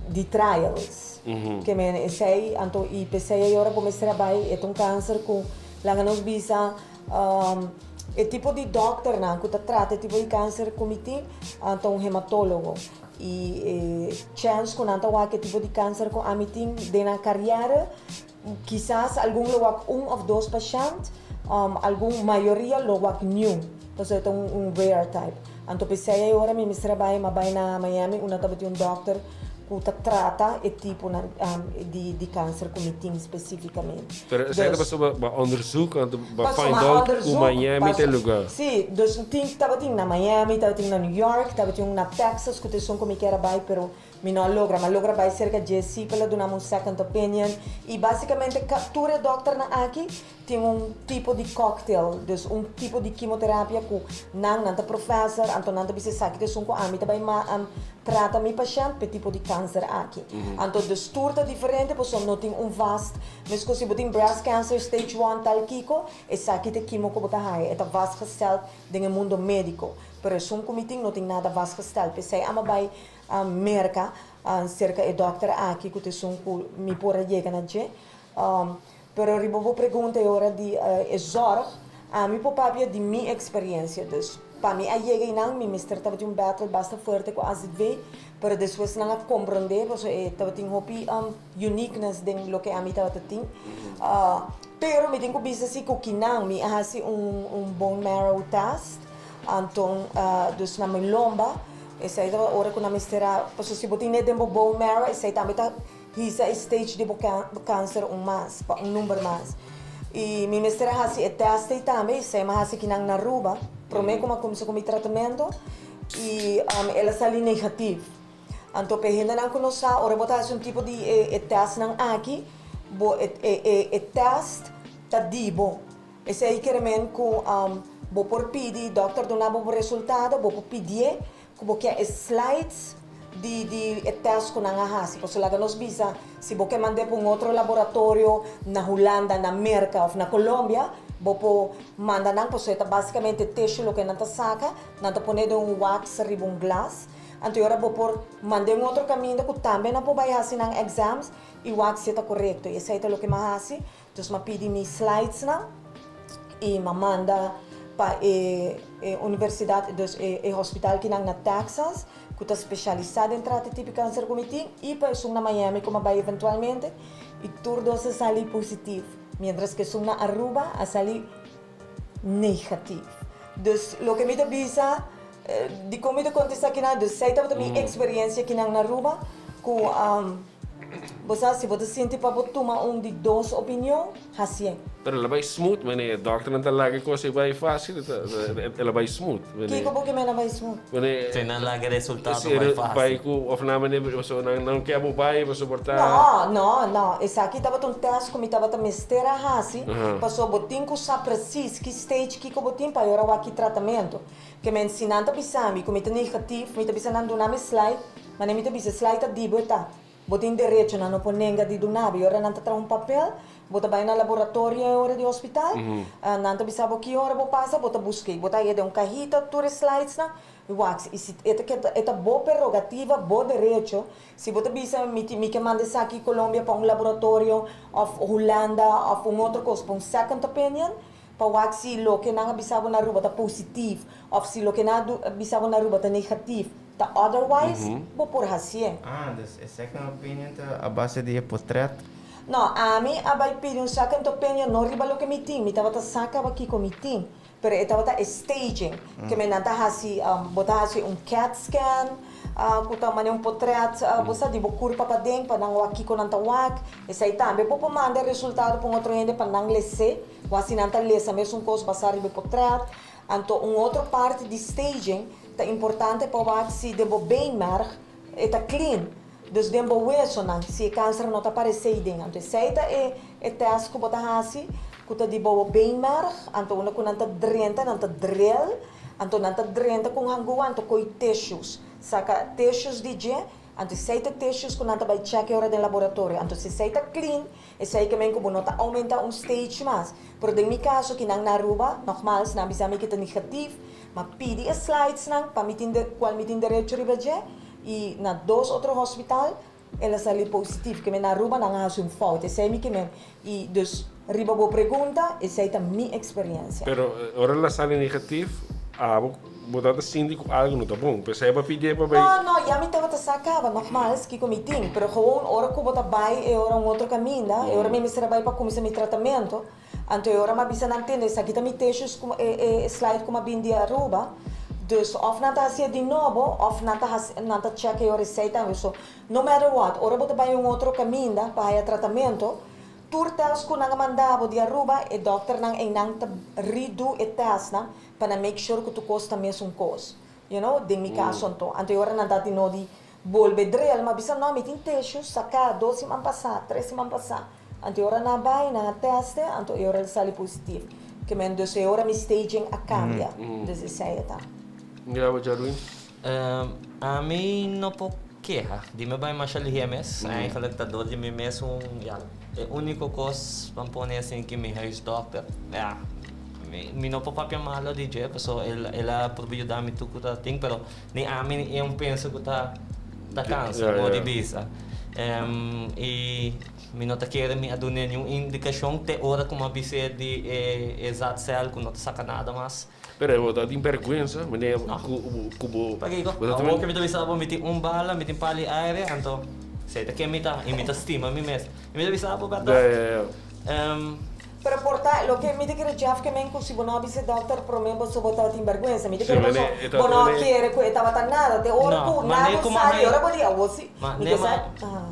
di trials. Ke men esei, anto i p'esei ayora bo mester a bai, e ta un kanser ku laga nos bisa e tipo di dòkternan ku ta trata e tipo di kanser ku mi tin ta un hematologo. I e chèns ku nan ta wak e tipo di kanser ku ami tin den nan kariera, kisas algun lo wak un òf dos pashènt, algun mayoria lo wak niun, pasobra e ta un rare type. Anto p'esei ei ora mi mester a bai, mi a bai na Miami unda tabatin un dòkter ku ta trata e tiponan di kanser ku mi tin spesífikamente. Pero esei ta pasobra bo a onderzoek, anto bo a find out ku Miami ta e lugar. Sí, dus tin, tabatin na Miami, tabatin na New York, tabatin un na Texas ku ta esun ku mi kier a bai, pero mi no a logra. Mi a logra bai serka dje sí pa el a duna mi un second opinion. I básikamente tur e dòkternan aki tin un tipo di cocktail, dus un tipo di kimoterapia ku nan, nan ta professor, anto nan ta bisa esaki ta esun ku ami ta bai trata mi pashènt p'e tipo di kanser aki. Anto dus tur ta diferente pasobra no tin un vast, meskos si bo tin breast cancer stage one tal kiko, esaki ta e kimo ku bo ta haya, e ta vastgesteld den e mundo médiko. Pero esun ku mi tin no tin nada vastgesteld, p'esei ami a bai Merka serka e dòkter aki ku ta esun ku mi por a yega na dje. Pero riba bo pregunta e ora di e zorg, ami por papia di mi experiencia. Dus pa mi a yega einan mi mester tabatin un battle basta fuerte cu AZV, pero despues nan a comprende pasobra e tabatin hopi uniqueness den loke ami tabata tin. Pero mi tin cu bisa si cu kinan mi a haci un bone marrow test, anton dus na mi lomba, esey tabata ora cu nan mester a, pasobra si bo tin net den bo bone marrow esey tambe ta Hisa e stage di bo cancer un mas, pa un number mas. Y mi mester a haci e test ey tambe, y esey mi a haci kinan na Aruba, prome cu mi a cuminsa cu mi tratamento, y el a sali negatief. Anto pa e hendenan cu no sa, ora bo ta haci un tipo di e testnan aki, bo e e test ta di bo. Esey kier men cu bo por pidi dokter duna bo bo resultado, bo por pidié Ku bo ke e slides di di e test ku nan a hasi. Pasobra laga nos bisa, si bo ke mand'é pa un otro laboratorio na Hulanda, na Merka òf na Colombia, bo por manda nan pasobra e ta basikamente tissue loke nan ta saka, nan ta pone den un wax riba un glas. Anto ora bo por manda un otro caminda cu tambe nan por bay haci nan exams y wak si e ta corecto. Y esey ta loke m'a haci. Dus m'a pidi mi slides nan y m'a manda pa e e universidad, dus e e hospital kinan na Texas cu ta specialisa den trata e tipo di cancer cu mi tin y pa esun na Miami cu m'a bay eventualmente y tur dos a sali positief. Mientras cu esun na Aruba a sali negatief. Dus loke mi ta bisa, dikon mi ta konta esakinan, dus esei tabata mi eksperensia kinan na Aruba ku bo sa si bo ta sinti pa bo tuma un di dos opinion, hasié. Pero el a bai smooth, mene dokternan ta laga e kos ei bai fásil, el a bai smooth. Kiko bo ke mena bai smooth? Mene Si nan laga e resultado bai fásil. Bai ku òf nan mene pasobra nan no ke bo bai pasobra ta. No, no, no. Esaki tabata un tèst ku mi tabata mester a hasi pasobra bo tin ku sa presis ki stage kiko bo tin pa e ora wak ki tratamentu. Ke men si nan ta bisa mi ku mi ta negatif, mi ta bisa nan duna mi slide, mane mi ta bisa slide ta di bo e ta. Bo tin derecho, nan no por nenga di duna bo. E ora nan ta traha un papel, bo ta bai na laboratorio e ora di hospital, nan ta bisa bo ki ora bo pasa, bo ta busk'é. Bo ta haña den un kahita tur e slidesnan, i wak. I si e ta keda, e ta bo prerogativa, bo derecho, si bo ta bisa mi mi ke manda esaki Colombia pa un laboratorio òf Hulanda òf un otro kos pa un second opinion, pa wak si loke nan a bisa bo na Aruba ta positif òf si loke nan a bisa bo na Aruba ta negatif. Ta otherwise bo por hacié. Ah, dus e second opinion ta a base di e potret? No, ami a bai pidi un second opinion no riba loke mi tin, mi tabata sa caba kico mi tin, pero e tabata e staging, ke men nan ta haci, bo ta haci un cat scan, cu ta mane un potret, bo sa, di bo curpa paden pa nan wak kico nan ta wak, esai tambe bo por manda e resultado pa un otro hende pa nan les'é, o asi nan ta lesa mesun cos basa riba e potret. Anto un otro parti di staging ta importante pa wak si den bo beenmerg e ta clean, dus den bo wesonan si e cancer no ta parece eyden. Anto esey ta e e test cu bo ta haci cu ta di bo beenmerg, anto unda cu nan ta drenta nan ta drill, anto nan ta drenta cu un hangua anto coy tissues, saca tissues di dje, anto esey ta tissues cu nan ta bay check e ora den laboratorio. Anto si esey ta clean Esei ke men ku bo no ta oumenta un stage mas. Pero den mi kaso ki nan na Aruba, nogmaals, nan a bisa mi ki ta negatief, ma pidi e slidesnan pa mi tin kual mi tin derecho riba dje i na dos otro hospital el a sali positief. Ke men na Aruba nan a hasi un fout. Esei mi ke men. I dus riba bo pregunta, esei ta mi eksperiencia. Pero ora el a sali negatief, abo Bo ta ta sinti ku algu no ta bon, p'esei bo a pidié pa bai. No, no, ya mi tabata sa kaba, nogmaals, kiko mi tin, pero gewoon ora ku bo ta bai e ora un otro kaminda, e ora mi mester a bai pa kuminsá mi tratamentu, anto e ora mi a bisa nan, tende, esaki ta mi tissues ku e e slide ku mi a bin di Aruba, dus òf nan ta hasié di nobo òf nan ta hasi nan ta chèk e ora esei tambe, so no matter what, ora bo ta bai un otro kaminda pa haya tratamentu, tur tèst ku nan a manda bo di Aruba, e dòkternan einan ta redo e tèstnan Pa nan make sure ku tur kos ta mesun kos. You know, den mi kaso anto. Anto e ora nan ta di no di bolbe drill, m'a bisa no, mi tin tissue saká dos siman pasá, tres siman pasá. Anto e ora nan a bai, nan a teste, anto e ora el sali positief. Ke men dus e ora mi staging a kambia. Dus esei e ta. Mira bo Jarwin. Ami no por keha. Di mi bai masha lihé mes. Eigenlijk ta dor di mi mes un, ya, e úniko kos pa pone asin ki mi huisdòkter, ya, mi no por papia malo di dje pasobra el el a purba yuda mi tur ku ta tin, pero ni ami ni e un pensa ku ta ta kansa, modo di bisa. I mi no ta kere mi a dun'é niun indikashon te ora ku mi a bis'é di e e zaadcel ku no ta saka nada mas. Pero e bo ta tin bergwensa, manera ku ku bo. Pakiko? Awor ke mi ta bisa bo mi tin un bala, mi tin pali aire, anto esei ta ken mi ta i mi ta stima mi mes. I mi ta bisa bo bèrdat. Ya, ya, ya. Pero por ta loke mi ta kere Jeff ke men ku si bo no a bisa e dòkter promé boso bo tabatin bergwensa. Mi ta kere paso bo no a kere ku e tabata nada. Te ora ku nada sali ora bo di awor si mi ke sa.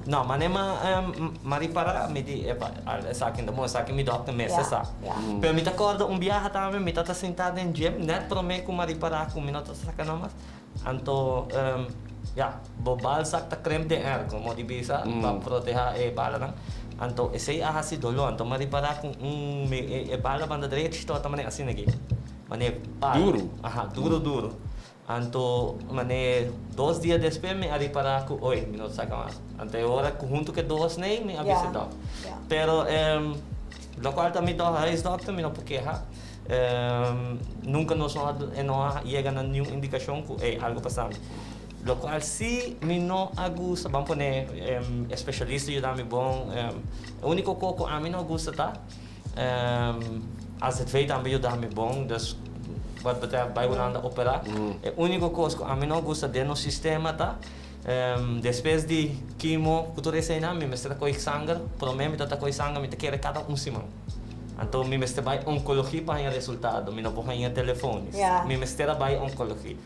No, mane ma ripará mi di epa esaki no ta bon, esaki mi dòkter mester sa. Pero mi ta kòrda un biaha tambe mi tabata sintá den gym nèt promé ku mi a ripará ku mi no ta saka nada mas. Anto ya, bo balsak ta kremp den airco, mo di bisa, pa protehá e balanan. Anto esei a hasi doló, anto mi a ripará ku un mi e bala banda drechi tabata manera asina aki, manera palo. Duru. Aha, duru duru. Anto mane dos dia despues mi a ripara ku oy mi no ta saka mas. Anto e ora ku huntu ku e dos nei mi a bisa dòkter. Pero lokual ta mi huisdòkter mi no por keha. Nunka nos no a e no a yega na niun indikashon ku ey algu pasa mi. Locual si mi no a gusta, ban pone e specialista yuda mi bon, e unico co cu ami no a gusta ta AZV tambe yuda mi bon, dus wat betreft bay Hulanda opera, e unico cos cu ami no a gusta den nos sistema ta despues di chemo cu tur eseinan mi mester a coge sanger, prome mi ta coge sanger mi ta kere cada un siman. Anto mi mester bay oncologie pa haña resultado, mi no por haña telefonisch, mi mester a bay oncologie.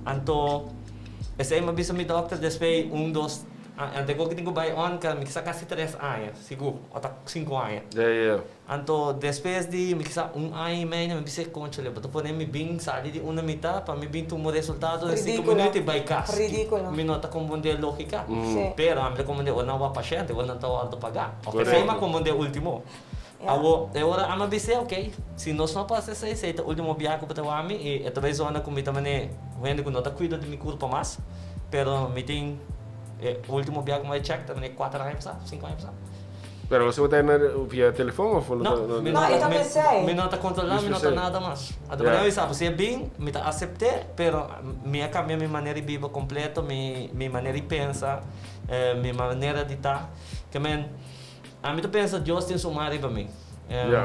Anto esei mi a bisa mi dokter despues un dos anto e koki tin ku bai on mi kisa kasi tres aña sigur o ta sinku aña. Anto despues di mi kisa un aña i medio mi bisa e conchole bo ta pone mi bin sali di unda mi ta pa mi bin tuma resultado den sinku minuto i bai kas. Mi no ta komprende logika. Pero ami ta komprende ora nan wak pashente ora nan ta wordo paga. Esei mi a komprende ultimo. Awo, e ora ami a bis'é, ok, si nos no pasa esei, esei ta ultimo biaha ku bo ta wak mi, i e ta bai zona ku mi ta manera un hende ku no ta kuida di mi kurpa mas, pero mi tin e ultimo biaha ku mi bai chèk ta manera kuater aña pasá, sinku aña pasá. Pero bo ta na via telefon òf No, mi no ta, mi no ta kontrolá, mi no ta nada mas. Anto manera mi sa, si e bin, mi ta asept'é, pero mi a kambia mi manera di biba kompleto, mi mi manera di pensa, mi manera di ta. Ke men. Ami ta pensa Dios tin su man riba mi.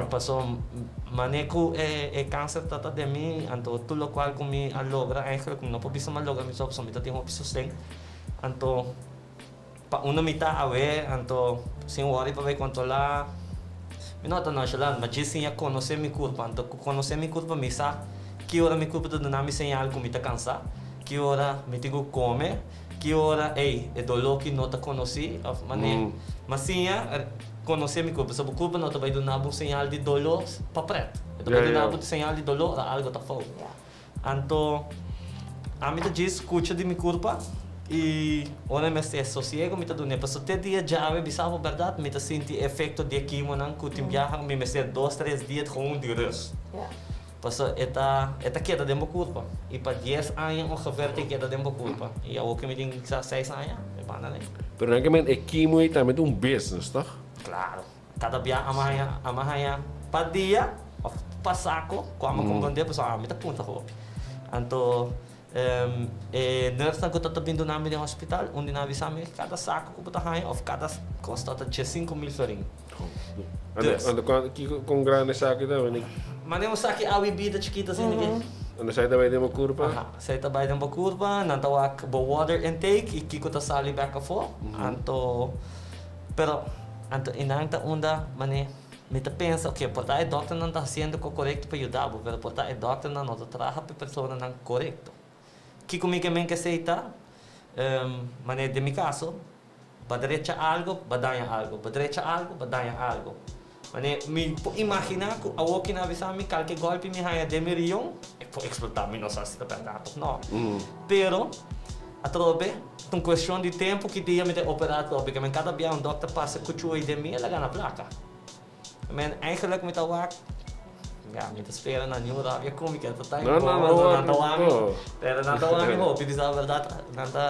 Paso mane ku e kanser ta ta den mi, anto tur lokual ku mi a logra, eigenlijk mi no por bisa mi a logra mi so, pasobra mi ta tin hopi sosten. Anto pa unda mi ta awe, anto sin wòri pa bai kontrolá, mi no ta nonchalant, ma djis siña konosé mi kurpa. Anto ku konosé mi kurpa mi sa ki ora mi kurpa ta duna mi señal ku mi ta kansá, ki ora mi tin ku kome. Ki ora, ey, e doló ki no ta konosí, òf manera. Ma siña konosé mi kurpa. So bo kurpa no ta bai duna bo un señal di doló pa prèt. E ta bai duna bo señal di doló ora algo ta fout. Anto, ami ta djis skucha di mi kurpa i ora mi mester sosiego mi ta dun'é. Pasobra te dia djawe, bisa bo bèrdat, mi ta sinti e efekto di e kimonan ku tin biaha mi mester dos, tres dia gewoon di rùst. Pasobra e ta e ta keda den bo kurpa. I pa dies aña ongeveer ta e keda den bo kurpa. I awor ku mi tin kisas seis aña, e banda nei. Pero nan ke men e kimo ei tambe ta un business, toch? Klaro. Kada bia ama haña ama haña pa dia òf pa sako ku ama komprondé pasobra ami ta punta hopi. Anto e nursenan ku ta ta bin duna mi den hospital, un di nan a bisa mi kada sako ku bo ta haña òf kada kos ta ta 15,000 florin. Dus. Anto kiko kon grandi esaki ta? Mane un saki awa i bida chikito asina ke. Anto esaki ta bai den bo kurpa? Aha, esaki ta bai den bo kurpa, nan ta wak bo water intake i kiko ta sali bek afó. Anto, pero, anto i nan ta unda mane mi ta pensa, oke, por ta e dòkternan ta hasiendo ko korekto pa yuda bo, pero por ta e dòkternan no ta traha pa e personanan korekto. Kiko mi ke men ke esei ta? Mane den mi kaso, Ba drecha algo, ba daña algo. Ba drecha algo, ba daña algo. Mane mi por imaginá ku awor ki nan a bisa mi kalke gòlpi mi haña den mi rion, e por eksplotá. Mi no sa si ta bèrdat òf nò. Pero, atrobe, ta un kuestion di tempu ki dia mi ta operá atrobe. Ke men kada bia un dòkter pasa kuchú ei den mi, el a gana plaka. Men eigenlijk mi ta wak, ya mi ta spera na niun rabia ku mi ke ta ta No, no, no, nan ta wak mi, no. pero nan ta wak mi hopi bisa berdad, nan ta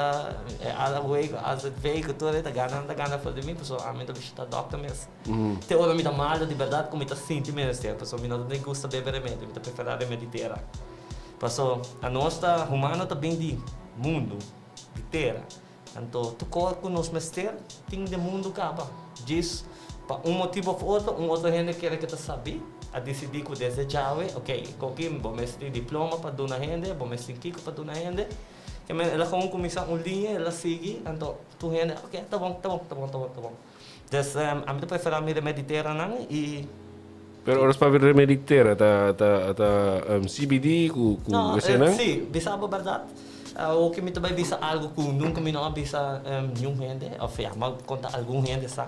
e ala wey ku azv ku tur e ta gana nan ta gana for di mi pasobra ami ta bishita dokter mes. Te ora mi ta malo di berdad ku mi ta sinti mester pasobra mi no ta den gusta bebe remedi mi ta prefera remedi tera pasobra anos ta humano ta bin di mundu di tera. Anto tur kos ku nos mester tin den mundu kaba. Djis pa un motibu òf otro, un otro hende kere ke ta sabí, a disidí ku desde djawe, ok, koki bo mester tin diploma pa duna hende, bo mester tin kiko pa duna hende. Ke men el a gewoon kuminsá un liña, el a sigui, anto tur hende, ok, ta bon, ta bon, ta bon, ta bon, ta bon. Dus ami ta preferá mi remedi teranan i. Pero ora papia remedi tera ta ta ta CBD ku ku No, esenan? sí, bisa bo bèrdat. Awoki mi ta bai bisa algu ku nunka mi no a bisa niun hende, òf ya, mi a konta algun hende sa.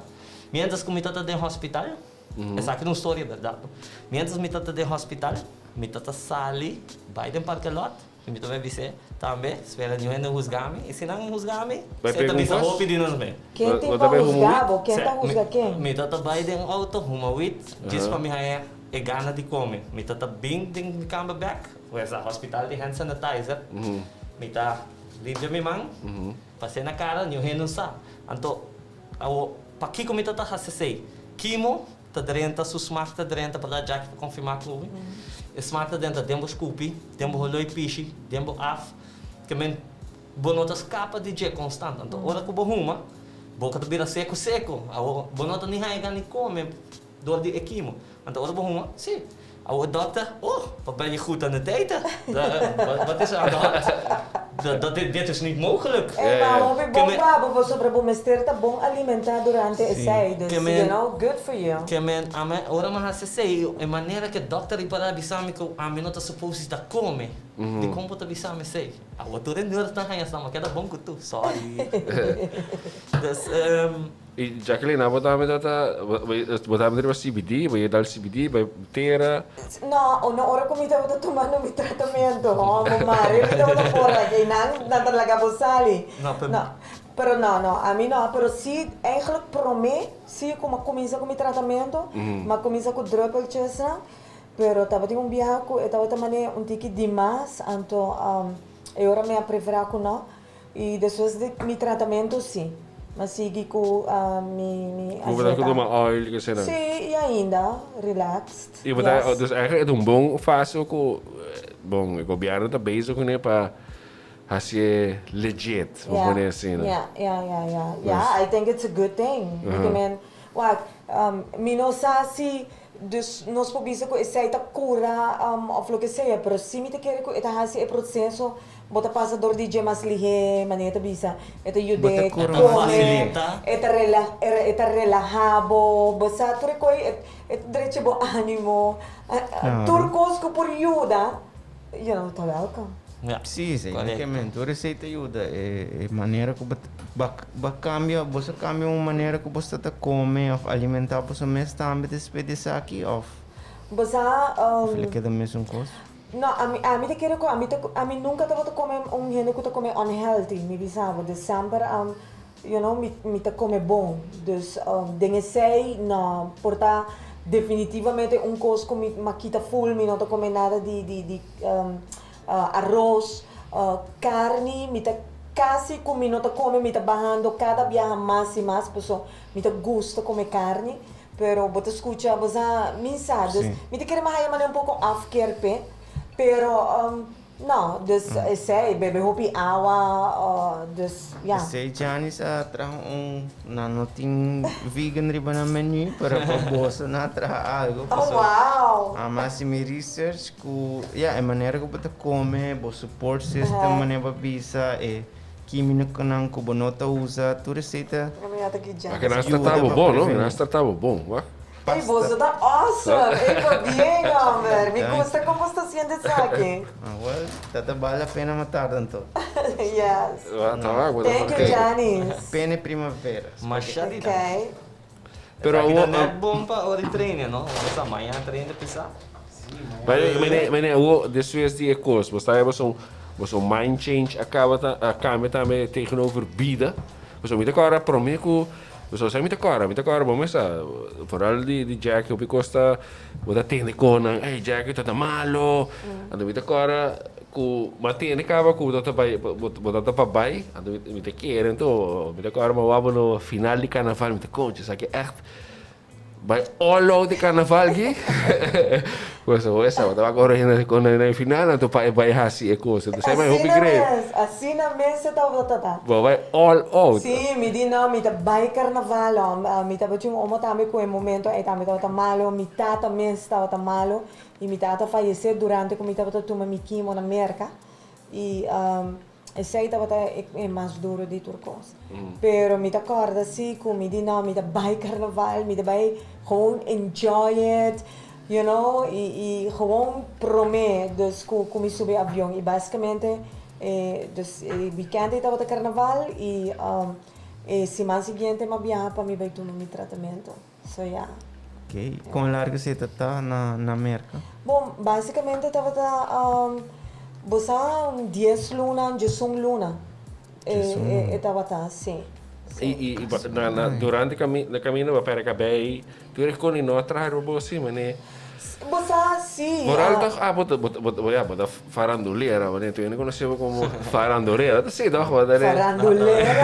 Miéntras ku mi ta ta den hospital, esaki ta un storia bèrdat. Miéntras mi ta ta den hospital, mi ta ta sali bai den parkelòt. I mi ta bai bis'é tambe, Spera niun hende husga mi, i si nan husga mi, Bai esei ta pega un bisa kos? hopi di nos mes. Ken tin Bo ta pa bai huma husga wit? bo? Ken ta Sè, husga ken? Mi ta ta bai den outo huma wit, djis pa mi haña e gana di kome. Mi ta ta bin den mi kamber bèk, pues a hospital tin hand sanitizer, mi ta limpia mi man, pas'é na kara, niun hende no sa. Anto, awor, pakiko mi ta ta hasi esei? Kimo Ta drenta, su smak ta drenta, pa da Jackie pa konfirmá ku mi. E smak ta drenta den bo skupi, den bo holoi pishi, den bo af. Ke men Bo no ta skapa di dje konstant. Anto ora ku bo huma, boka ta bira seku seku. Awor bo no ta ni haña gana di kome dor di e kimo. Anto ora bo huma, si. Awor dokter, oh, wat ben je goed aan het eten. Wat is er aan de hand? Dat dit is niet mogelijk. Ey, maar hopi bon pa bo pasobra bo mester ta bon alimenta durante esey. Dus, you know, good for you. Ke men, ami, ora mi a hasi esey, e manera ku e dokter ripará a bisa mi ku ami no ta supose ta kome. Dikon bo ta bisa mi esey? Awor tur e nerd ta haña sa, ma keda bon ku tu. Sorry. Dus, I Jacqueline, abo tambe ta ta, bo tambe ta riba CBD, bo ye dal CBD, bo tera. No, no ora ku mi tabata tumando mi tratamiento, ho, bo mare mi tabata por aki, nan, nan ta laga bo sali. No, pero. No, pero no, no, ami no, pero si eigenlijk prome, si ku mi a kuminsa ku mi tratamiento, mi a kuminsa ku druppeltjesnan, Pero tabatin un biaha ku e tabata manera un tiki dimas, anto e ora mi a preferá ku no. I despues di mi tratamentu sí, mi a sigui ku mi mi Ku bo ta tuma oil i esei nan? Sí, i ainda relaxed, I bo ta, yes. Dus eigenlijk e ta un bon fase ku, bon, e gobièrnu ta bezig kuné pa hasié legit, bo pone asina. Ya, ya, ya, ya, ya, I think it's a good thing. Porque men, wak, mi no sa si Dus nos por bisa ku esei ta kura òf loke sea, pero si mi ta kere ku e ta hasi e proseso, bo ta pasa dor di dje mas lihé, manera ta bisa, e ta yud'é kome, e ta e ta relahá bo, bo sa tur e koi e ta drecha bo ánimo, tur kos ku por yuda, you know, ta wèlkòm. Sí, zekermente. Tur esei ta yuda. E manera ku bo ta kambia, bo sa kambia un manera ku bo sta ta kome òf alimentá boso mes tambe despues di esaki òf? Bo sa. Òf lo keda mesun kos? No, ami ami ta kere ku ami ta ami nunka tabata kome un hende ku ta kome unhealthy, mi bisa bo. Dus semper you know, mi mi ta kome bon. Dus den esei no por ta definitivamente un kos ku mi a kita ful, mi no ta kome nada di di di Aros, carni, mi ta casi cu mi no ta come, mi ta bahando cada biaha mas y mas, paso mi ta gusta come carni, pero bo ta scucha, bo sa mi sa, dus mi ta kere mi haya manera un poco afkeer p'e, pero no, dus esey, bebe hopi awa, dus ya. Esey Janice a traha un, nan no tin vegan riba nan menu, pero pa boso nan a traha algo, paso a hasi mi research. Ku ya e manera ku bo ta kome, bo support system manera bo a bisa, e kimikonan ku bo no ta usa, tur esei ta Ma ke nan trata bo bon, no? Nan trata bo bon, wak. Ey, boso ta awesome! Ey, pabien, homber! Mi gusta kon bo sta haciendo esaki. Ah, well, ta ta bal la pena ma tarda anto. Yes. Thank you, Janice. Pene primavera. Masha di danki. Pero Esaki ta net bon pa ora di trainen, no? Bo sa mañana trainen ta pisa. Mane, mane, awo despues di e kos, bo sa boso, boso mind change a kaba ta, a kambia tambe tegenover bida. Pasobra mi ta kòrda promé ku, pasobra sa mi ta kòrda, mi ta kòrda bo mes sa, foral di di Jackie hopi kos ta, bo ta tende konnan, ey Jackie ta ta malo, anto mi ta kòrda Ku bo a tene kaba ku bo ta bai bo ta pa bai anto mi ta kere anto mi ta kòrda mi a wak bo no final di karnaval mi ta koncha esaki ègt bai all out di karnaval aki pues bo esa bo ta wak ora hende na e final anto pa e bai hasi e kos anto esei hopi Asina great mes asina mes e tabata ta. Bo bai all out. Si mi di no mi ta bai karnaval mi tabatin un omo tambe ku e momento ei tambe tabata malo mi tata mes tabata malo I mi tata fayesé durante ku mi tabata tuma mi kimo na Merka i esei tabata e mas duro di tur kos. Pero mi ta kòrda si ku mi di no, mi ta bai karnaval, mi ta bai gewoon enjoy it, you know, i gewoon promé dus ku mi subi avion. I basikamente e dus e wikènt ei tabata karnaval i e siman siguiente mi a biaha pa mi bai tuma mi tratamentu. So ya. Ok, kon largu esei ta ta na na Merka? Bon, basikamente tabata bo sa un dies luna, diesun luna e tabata, si. I i na na durante kami na kaminda bo a pèrdè kabei, tur e kos no a traha riba bo si manera. Bo sa si. Moral toch ah bo ta bo ta ya bo ta farandulera bo tu hende conoce bo como farandulera ta si toch bo ta Farandulera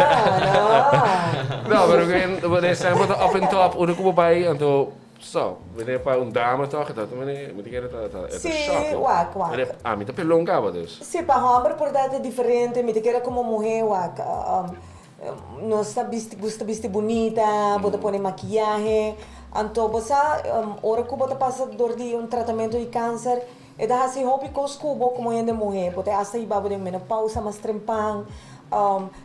no. No pero bo ta up and top unda ku bo bai anto. So, meneer pa un dame toch, dat meneer, mi ta kere ta, ta, Sí, shocking. Wak, wak. Meneer, ami ta pelon caba dus. Sí, pa homber por ta ta diferente, mi ta kere como muher, wak, nos ta bisti, gusta bisti bunita, bo ta pone makiyahe, anto bo sa, ora cu bo ta pasa door di un tratamento di cancer, e ta haci hopi cos cu bo como hende muher, bo ta hasta hiba bo den menopausa mas trempan,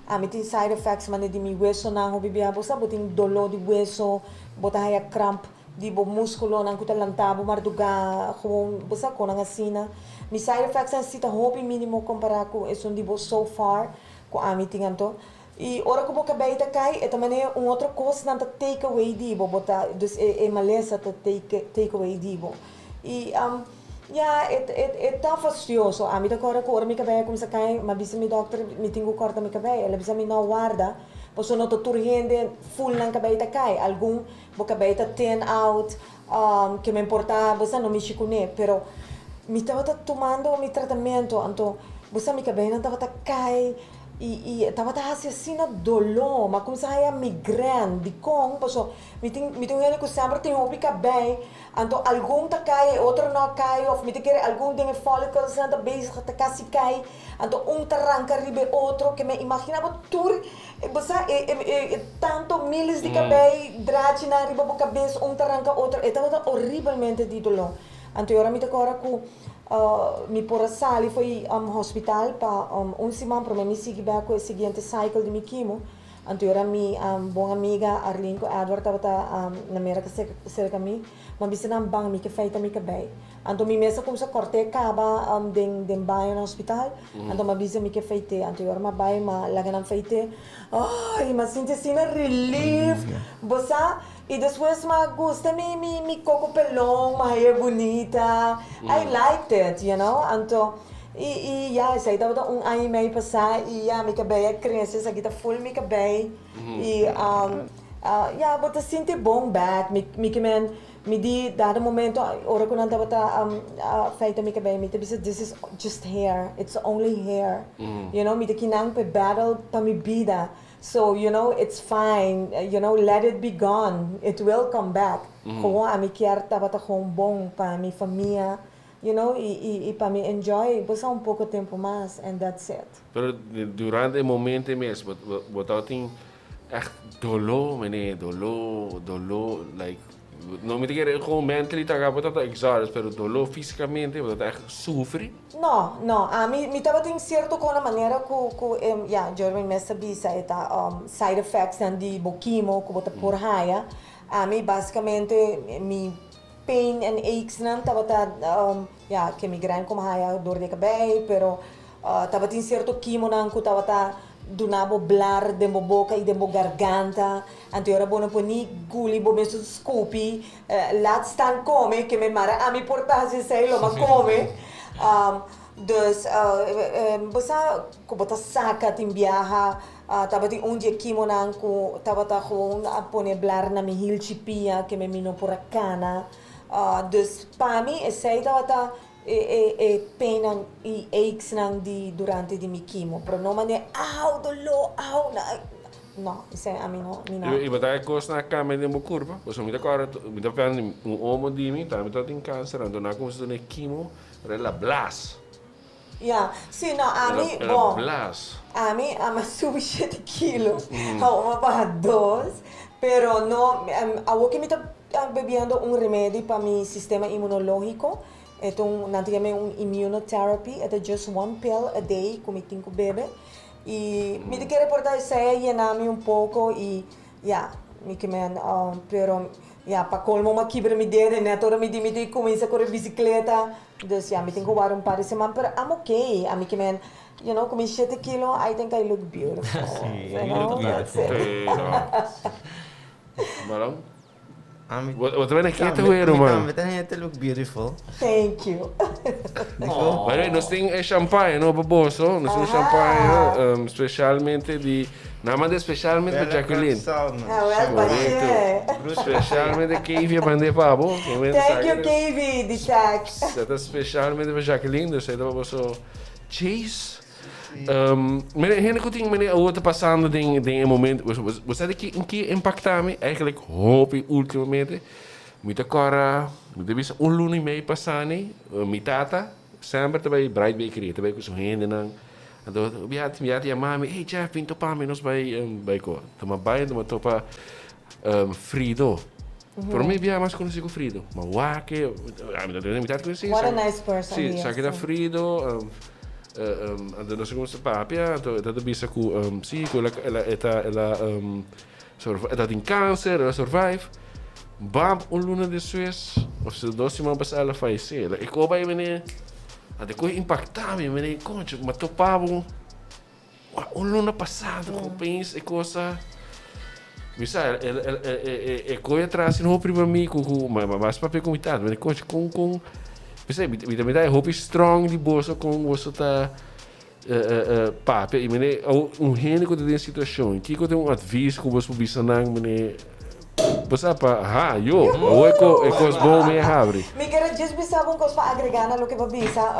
ami tin side effects mane di mi wesonan hopi bia, bo sa bo tin dolor di weso, Bo ta haya kramp di bo muskulonan ku ta lanta bo mardugá, gewoon bo sa konan asina. Mi side effects nan si ta hopi minimo kompará ku esun di bo so far ku ami tin anto. I ora ku bo kabei ta kai e ta manera un otro kos nan ta take away di bo, bo ta dus e e malesa ta take take away di bo. I ya e e e ta fastioso. Ami ta kòrda ku ora mi kabei a kuminsá kai mi a bisa mi dòkter mi tin ku kòrta mi kabei, el a bisa mi no warda. Pasobra no ta tur hende full nan kabei ta kai, algun bo kabei ta thin out, ke me importa bo sa no mishi kuné, pero mi tabata tumando mi tratamento anto bo sa mi kabeinan tabata kai i i tabata hasi asina doló, mi a kuminsá haya migrèn, dikon? Pasobra mi tin mi tin un hende ku semper tin hopi kabei Anto algun ta kai e otro no a kai of mi ta kere algun den e follicles nan ta bezig ta kasi kai anto un ta ranka riba e otro ke mi a imagina bo tur bo sa e e tanto miles di kabei drachinan riba bo kabes un ta ranka otro e tabata horibelmente di dolor anto e ora mi ta kora ku mi por a sali fo'i hospital pa un siman prome mi sigui bek ku e siguiente cycle di mi chemo. Anto ora mi bon amiga Arlene ku Edward tabata na Merka serka mi, mi a bisa nan ban mi ke feita mi kabei. Anto mi mes a kumsa kort'é kaba den den baño na hospital, anto mi a bisa mi ke feit'é. Anto ora mi a bai mi a laga nan feit'é, ay mi a sinti asina relief, bo sa? I despues mi a gusta mi mi mi koko pelon, mi a hañ'é bunita, I liked it, you know. Anto I i ya esei tabata un aña i mei pasá i ya mi kabei a krese esaki ta ful mi kabei i ya bo ta sinti bon bek mi mi ke men mi di dado momento ora ku nan tabata feita mi kabei mi ta bisa this is just hair it's only hair you know mi ta kinan pa e battle pa mi bida so you know it's fine you know let it be gone it will come back gewoon ami kier tabata gewoon bon pa mi famia. You know, y y y pa mi enjoy bo sa un poco tempo mas and that's it. Pero durante e momento ei mes bo bo tabatin echt doló mene, doló, doló like no mi ta kere gewoon mentally ta bo tabata exhausted pero doló fisicamente bo tabata echt sufri? No, no, ami mi tabatin cierto con a manera cu cu e ya Jerwin mes ta bisa e ta side effects nan di bo chemo cu bo ta por haya, ami basicamente mi Pain and aches nan tabata ya ke migraine como haya dor di e kabei pero tabatin cierto kimonan cu tabata duna bo blar den bo boca y den bo garganta anto e ora bo no por ni guli bo mes scupi laat staan come ke me mara ami por ta haci esey lo ma come dus bo sa cu bo ta saca tin biaha. Tabatin un di e kimonan ku tabata gewoon a pone blar na mi hilchi pia ke mi no por a kana. Dus pa mi esei tabata e e e peinnan i achesnan di durante di mi kimo. Pero no manera au doló au na no esei ami no mi no. I bo ta e kosnan a kambia den bo kurpa? Pasobra mi ta kòrda mi ta pensa di un omo di mi tambe tabatin kanser anto nan a kuminsá duna e kimo pero el a blas. Ya, si no, ami, Era bon, blas. ami a mas subi shete kilo, awor mi a baha dos, pero no, awor ke mi ta bebiendo un remedi pa mi sistema inmunologico, e ta un, nan ta yama e un immunotherapy, e ta just one pill a day ku mi tin ku bebe, i mi ta kere por ta esei a yena mi un poko i Ya, mi ke men, pero ya, pa colmo m'a kibra mi dede net ora mi di mi tin cuminsa core bicicleta, dus ya, mi tin cu wara un par di siman, pero I'm okay, ami ke men, you know, cu mi shete kilo, I think I look beautiful, Sí, you you know, look that's it. beautiful. Waarom? Ami Bo ta bene kete tambe, wero, mi man. tambe ta hende look beautiful. Thank you. Diko? By the way, nos tin e champagne no pa boso. Nos tin champagne um, specialmente di... Nan manda specialmente pa Bella Jacqueline. Salmon. Ah, wel, Correcto. pache. Specialmente Kevy a manda pa bo. Thank you, Kevy, di tag. Sa ta specialmente pa Jacqueline, dus ta pa boso Chase. Meneer, hende ku tin meneer awor ta pasando den den e momento, bo sa di ki in ki impacta mi eigenlijk hopi ultimamente? Mi ta kòrda, mi ta bisa un luna i mei pasá ni, mi tata semper ta bai Bright Bakery, e ta bai ku su hendenan. Anto bia mi a yama mi, hey Jeff, bin topa mi, nos bai bai ko. Anto mi a bai, anto mi a topa Frido. Promé bia mas konosí ku Frido. Mi a wak e, mi ta tene mi tata konosí. What a nice person Sí, he is. sa keda Frido, anto nos a kuminsá papia, anto e ta bisa ku sí, ku el a el a el a E ta tin kanser, el a survive. Bam, un luna despues, of si dos siman pasá el a fayesé. E koe bai mene, a de koe impaktá mi, mene, koncho, m'a topa bo un luna pasá, anto ku pens e kosa. Mi sa, el, el, el, e koe atras tin hopi riba mi ku, ku, ma, ma mas papia ku mi tata, mene, koncho, kon, kon, mi sa, mi ta mira e hopi strong di boso, kon boso ta. Papia i mene un hende ku ta den situashon, kiko ta un advis ku bos por bisa nan mene bo sa pa ha yo awor e ko e kos bon mi a habri. Mi kere djis bisa bo un kos pa agrega na loke bo bisa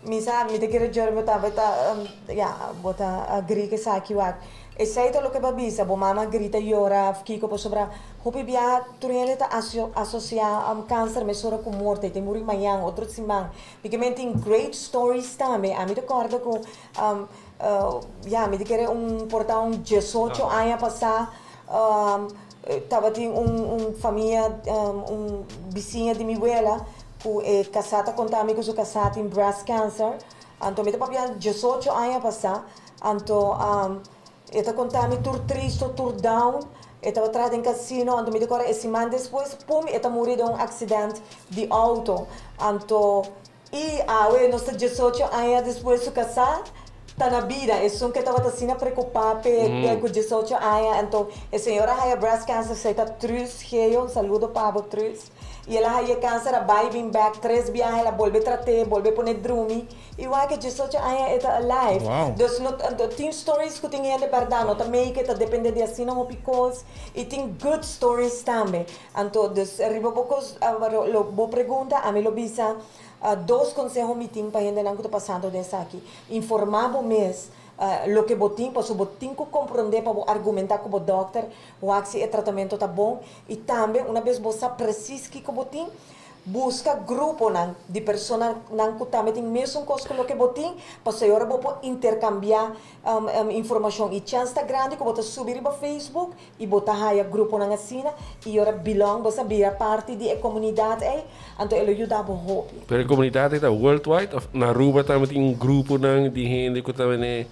mi sa mi ta kere djor bo ta ta ya bo ta agree ku esaki wak esei ta loke bo a bisa bo mama grita yora of kiko pasobra hopi biaha tur hende ta asosia kanser mesora ku morte e ta muri mañan otro siman Mi ke men tin great stories tambe. Ami ta kòrda ku ya mi ta kere un por ta un diesocho aña pasá tabatin un un famia un bisiña di mi wela ku e kasá ta konta mi ku su kasá tin breast cancer. Anto mi ta papia 18 aña pasá. Anto e ta konta mi tur tristo, tur down. E tabata traha den casino, anto mi ta kòrda e siman despues, pum, e ta muri den un accident di auto. Anto, i awe nos ta 18 aña despues su kasá ta na bida. Esun ke tabata asina preokupá p'e ku 18 aña. Anto e señora haya breast cancer, esei ta Truus Geo, un saludo pa bo Truus. I el a haya e cancer, a bai bin bèk tres biaha, el a bolbe trat'é, bolbe pone drumi. Igual ke 18 aña e ta alive. Wow. Dus no tin stories ku tin hende bèrdat no ta make it, ta depende di asina hopi kos i tin good stories tambe. Anto dus riba bo kos lo bo pregunta ami lo bisa dos konseho mi tin pa hendenan ku ta pasando den esaki. Informá bo mes loke bo tin pasobra bo tin ku komprondé pa bo argumentá ku bo dòkter wak si e tratamentu ta bon i tambe una bes bo sa presis kiko bo tin Buska gruponan di personanan ku tambe tin mesun kos ku loke bo tin, pasobra e ora bo por interkambiá informashon. I chèns ta grandi ku bo ta subi riba Facebook i bo ta haya gruponan asina i ora belong, bo sa bira parti di e komunidat ei, anto e lo yuda bo hopi. Pero e komunidat ei ta worldwide òf na Aruba tambe tin gruponan di hende ku ta bini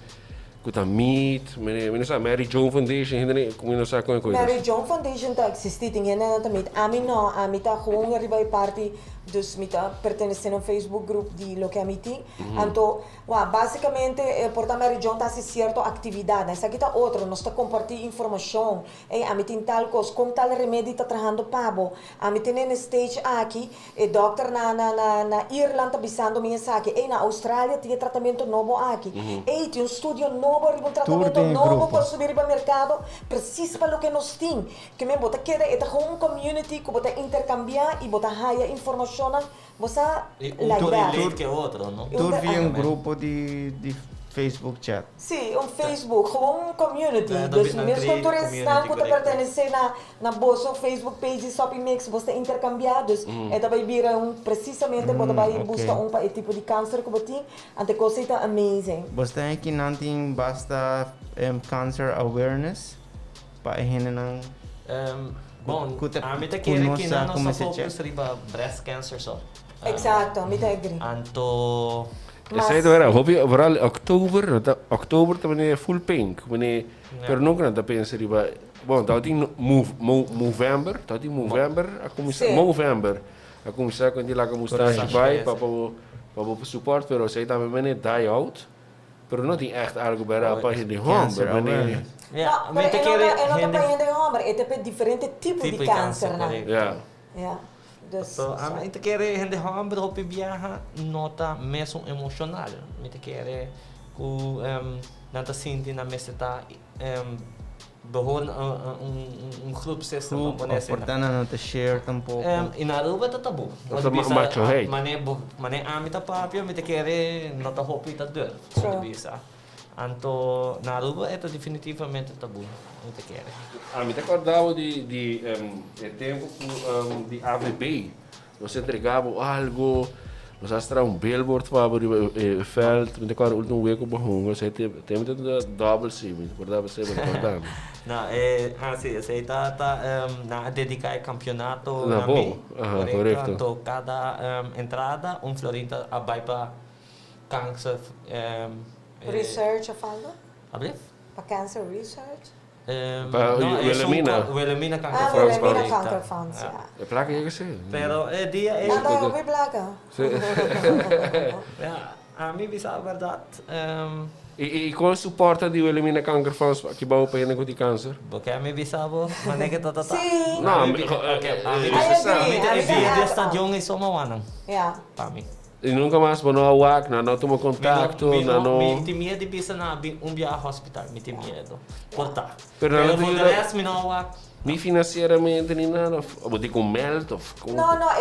Ku ta meet, mi no sa, Mary Joan Foundation, hende ne, mi no sa kon e koe Mary Joan Foundation ta existi, tin hendenan ta meet. Ami no, ami ta gewoon riba e parti, dus mi ta pertenece na un Facebook group di loke ami tin. Anto, wak, basicamente por ta Mary Joan ta haci cierto actividadnan. Esaki ta otro, nos ta comparti informacion. Ey, ami tin tal cos, con tal remedi ta trahando pa bo? Ami tin en e stage aki, E dokter na na na na Irland ta bisando mi esaki. Ey, na Australia tin e tratamento nobo aki. Ey, tin un studio nobo riba un Tur tratamento den e nobo grupo. ku a subi riba merkado presis pa loke nos tin. Ke men bo ta keda, e ta gewoon un community ku bo ta interkambiá i bo ta haya informashonnan. Bo sa, I un like ta that. relate ke otro, no? Un Tur ta, via un ah. grupo di di Facebook chat. Sí, un Facebook, gewoon un community. Ja, Dus dan mes create con tur esnan community, cu ta correcto. pertenece na na boso Facebook page di Soppy Mix, bos ta intercambia, dus e ta bay bira un precisamente bo ta bay busca un pa e tipo di cancer cu bo tin, anto e cos ey ta amazing. Bos ta heki nan tin basta cancer awareness pa e hendenan Bon, cu ta ami ta cu kere no ki sa nan no como sa se focus check. riba breast cancer so. Exacto, mi ta agree. Anto. Mas. Esei ta wera hopi vooral oktober no ta oktober ta mane full pink mane pero nunca nan ta pensa riba bon tabatin move mo movember tabatin movember a cuminsa Sí. movember a cuminsa cu di laga mustache bai pa bo pa bo support pero esei tambe mane die out pero no tin echt algo bera pa hende Cancer homber mane awareness. Ja, No, mi pero ta e no kere ta e no ta hende pa hende homber, e ta pa diferente tipo di tipo di cancer, cancernan. correcto. ja. Ja. Dus, So, ami ta kere hende hòmber hopi biaha no ta mesun emoshonal. Mi ta kere ku nan ta sinti nan mester ta behoren un groep system pa Groep pone of asina. por ta nan no ta share tampoko. I na Aruba ta tabú. Of ta macho hate. Mane bo, mane ami ta papia mi ta kere no ta hopi ta durf, True. bisa. Anto na Aruba e ta definitivamente tabu, mi ta kere. Ami ta kòrda bo di di e tempu ku di AVB nos a entrega bo algo, nos a traha un billboard pa bo riba e veld, mi ta kòrda ultimo wek ku bo hunga, esei tempu ta dòbel si, mi ta kòrda bo esei, bo ta kòrda mi. No, e ah si, esei ta ta nan a dediká e kampionato Na na bo, mi, aha, korekto, korekto. anto kada entrada un florin ta a bai pa Kanker Research of algo? Ablief? Pa cancer research? Pa Wilhelmina. Wilhelmina Kanker Ah, Fonds. Wilhelmina Kanker Fonds, ja. E plaka yega si. Pero e dia ei. Nan ta hopi plaka. Ja, ami bisa bèrdat. I kon suporta di Wilhelmina Kanker Fonds aki bou pa hende ku tin kanser? Bo ke ami bisa bo manera ke ta ta ta? Si. No, Ami I agree. E dia di e stadion ei soma wanan. Ja. Pa mi. I nunka mas bo no a wak, nan no a tuma kontakto, nan no. Mi tin miedu di bisa nan a bin un biaha hospital, mi tin miedu. Por ta. Pero nan no Pero ta for de yuda rest mi no a wak. Ni finansieramente ni nada of bo tin ku meld of kon? No, no,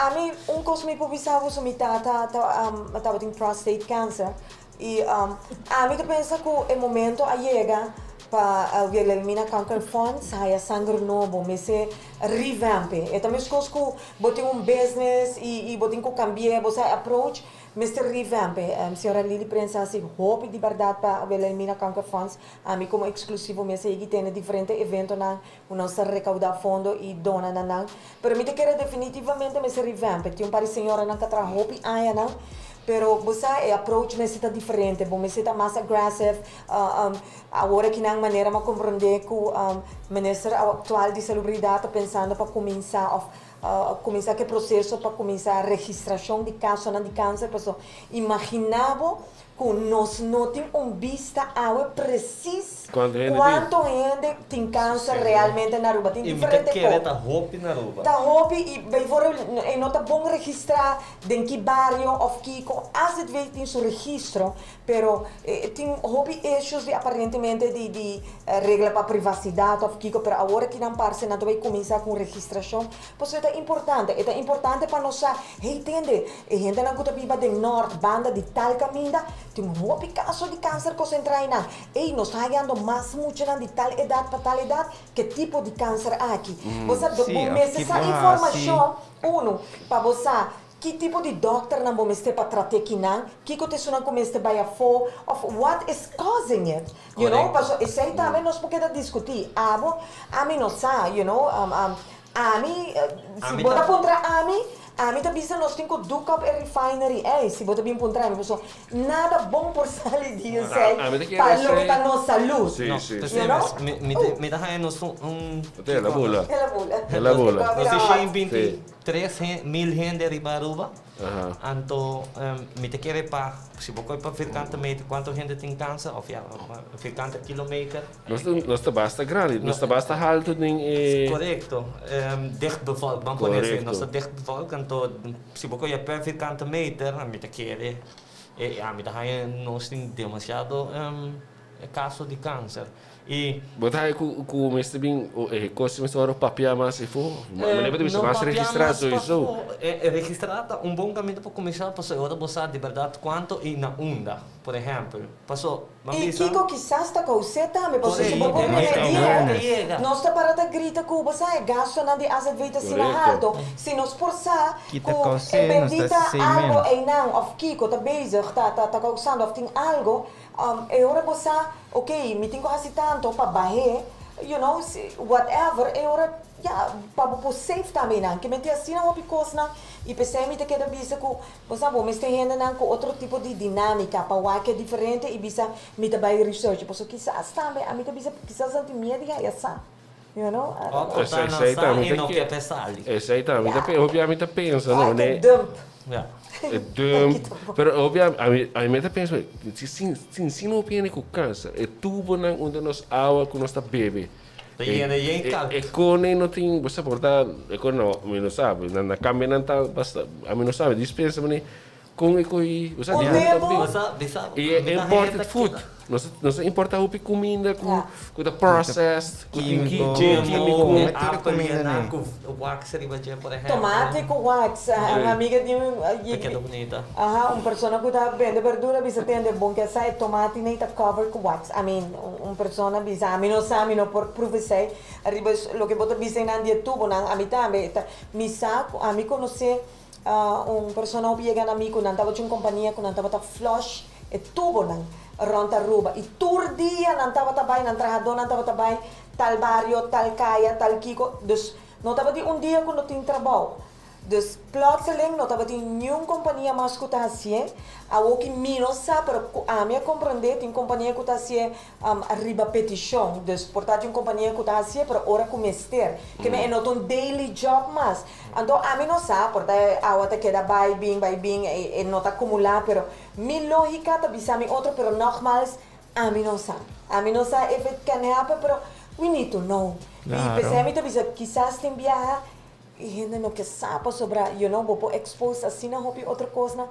ami un kos mi por bisa bo su mi tata tabatin prostate cancer i ami ta pensa ku e momento a yega pa Wilhelmina Kanker Fonds haya sanger nobo, mester revamp e. E ta meskos ku Bo tin un business y y bo tin cu cambi'e, bo sa e approach mester revamp e. Señora Lily Prins a haci hopi di berdad pa Wilhelmina Kanker Fonds. Ami como exclusivo mes a yegi tene diferente eventonan cu nos ta recauda fondo y dona na nan. Pero mi ta kere definitivamente mester revamp e. Tin un par di señoranan cu a traha hopi añanan, pero bo sa e approach mester ta diferente. Bo mester ta mas aggressive. Awor aki nan manera m'a comprende cu Minister actual di Salubridad ta pensando pa cuminsa of cuminsa cu e proceso pa cuminsa registracion di casonan di cancer paso imagina bo cu nos no tin un bista awe precies cuanto hende tin cancer realmente na Aruba. Tin diferente Y mi ta kere ta hopi na Aruba. Ta hopi y bijvoorbeeld e no ta bon registra den ki bario of kico AZV tin su registro Pero tin hopi issues di aparentemente di di regla pa privacidad of kiko, pero awor aki nan parce nan ta bay cuminsa cu un registracion, pasobra e ta importante, e ta importante pa nos sa, hey tende, e hendenan cu ta biba den nort banda di tal caminda tin hopi caso di cancer concentra eynan, ey nos ta hayando mas muchanan di tal edad pa tal edad ke tipo di cancer aki. Bo sa, bo mester sa informacion, uno, pa bo sa Ki tipo di dokternan bo mester pa trat'é kinan? Kiko ta esunnan ku mester bai afó? Òf what is causing it? You know, paso esei tambe nos por keda diskutí. Abo, ami no sa, you know, ami, si bo ta puntra ami, ami ta bisa nos tin ku doek op e refinery ei, si bo ta bin puntra mi, paso nada bon por sali di esei pa loke ta nos salud. You know? Mi ta haña nos un. El a bula. El a bula. El a bula. Nos di shen binti. Tres mil hende riba Aruba, anto mi ta kere pa si bo koe pa vierkante meter kuantu hende tin kansa of ya vierkante kilometer. Nos ta basta grandi, nos ta basta haltu den e. Korekto, dicht bevolk, ban pone así, nos ta dicht bevolk, anto si bo koe per vierkante meter mi ta kere, mi ta haña nos tin demasiado kaso di kanser. I. Bo ta haña ku ku mester bin e kos mester wòrdu papiá mas efo? Manera bo ta bisa mas registrá souiso. Registrá ta un bon kaminda pa kuminsá pasobra e ora bo sa di bèrdat kuantu i na unda. Por ehèmpel, paso bo I bisa. kiko kisas ta kous'é tambe, pasobra si bo por remedi'é, nos ta para ta grita ku bo sa e gastonan di azv ta asina haltu. Si nos por sa ku e bendita algo einan òf kiko ta bezig ta ta kousando òf tin algo, E ora bo sa, ok, mi tin ku hasi tanto pa bah'é, you know, whatever, e ora, ya, pa bo por safe tambe nan. Ke menti asina hopi kosnan i p'esei mi ta keda bisa ku, bo sa, bo mester hendenan ku otro tipo di dinámika pa wak e diferente i bisa mi ta bai research. Pasobra kisas tambe ami ta bisa kisas nan tin miedu di haya sa, you know, I don't know. Òf ta nan sa i no ke sali. Esei tambe ta hopi ami ta pensa, no, Ai, ke dump. Ya. E dump. Pero hopi ami ami mi ta pensa si sin si no bini ku kanser e tubonan unda nos awa ku nos ta bebe Ta yena yen kalk. E kone no tin bo sa por ta e kone no mi no sabi nan a kambia nan ta basta ami no sabi dis pensa mane. Con e coi, o sea, Un tempo. Bisa, bisa. E imported food. Nos importa hopi cuminda cu ta processed, cu tin Químico. químico. Met Apple comida, na nee. cu wax riba dje, por ehempel. Tomate cu wax. Un amiga di un Ta keda bunita. Aha, un persona cu ta bende berdura bisa tende bon cu esa e tomate nei ta cover cu wax. I mean, un persona bisa, ami no sa, mi no por prove esey. Ariba loke bo ta bisa einan di e tubonan, ami tambe ta mi sa cu ami conoce un persona hopi yega na mi cu nan tabata un compania cu nan tabata flush e tubonan rond Aruba y tur dia nan tabata bay, nan trahadornan tabata bay tal bario, tal caya, tal kico, dus no tabatin un dia cu no tin trabou. Dus plotseling no tabatin niun compania mas cu ta hacié. Awoki mi no sa, pero cu ami a comprende tin compania cu ta hacié riba peticion. Dus por ta tin un compania cu ta hacié, pero ora cu mester. Ke men e no ta un daily job mas. Anto ami no sa, por ta e awa ta keda bay bin, bay bin, e no ta acumula, pero mi logica ta bisa mi otro, pero nogmaals, ami no sa. Ami no sa if it can happen, pero we need to know. Y p'esei mi ta bisa, kisas tin biaha e hende no ke sa pasobra, bo por expose asina hopi otro cosnan.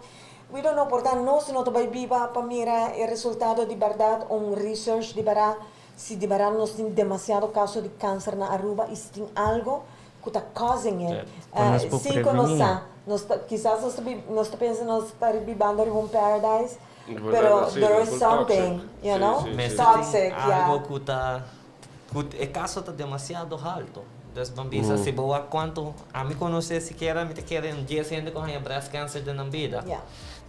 We don't know, por ta nos no ta bay biba pa mira e resultado di berdad, un research di berdad, si di berdad nos tin demasiado caso di cancer na Aruba y si tin algo cu ta causing it. Pa nos por Si cu nos preveni. sa, nos ta, kisas nos ta bi, nos ta pensa nos ta bibando riba un paradise, pero there is something, Mester tin toxic, yeah. algo cu ta, cu e caso ta demasiado halto. Dus ban bisa, si bo wak cuanto, ami conoce sikiera, mi ta kere un 10 hende cu haya breast cancer den nan bida.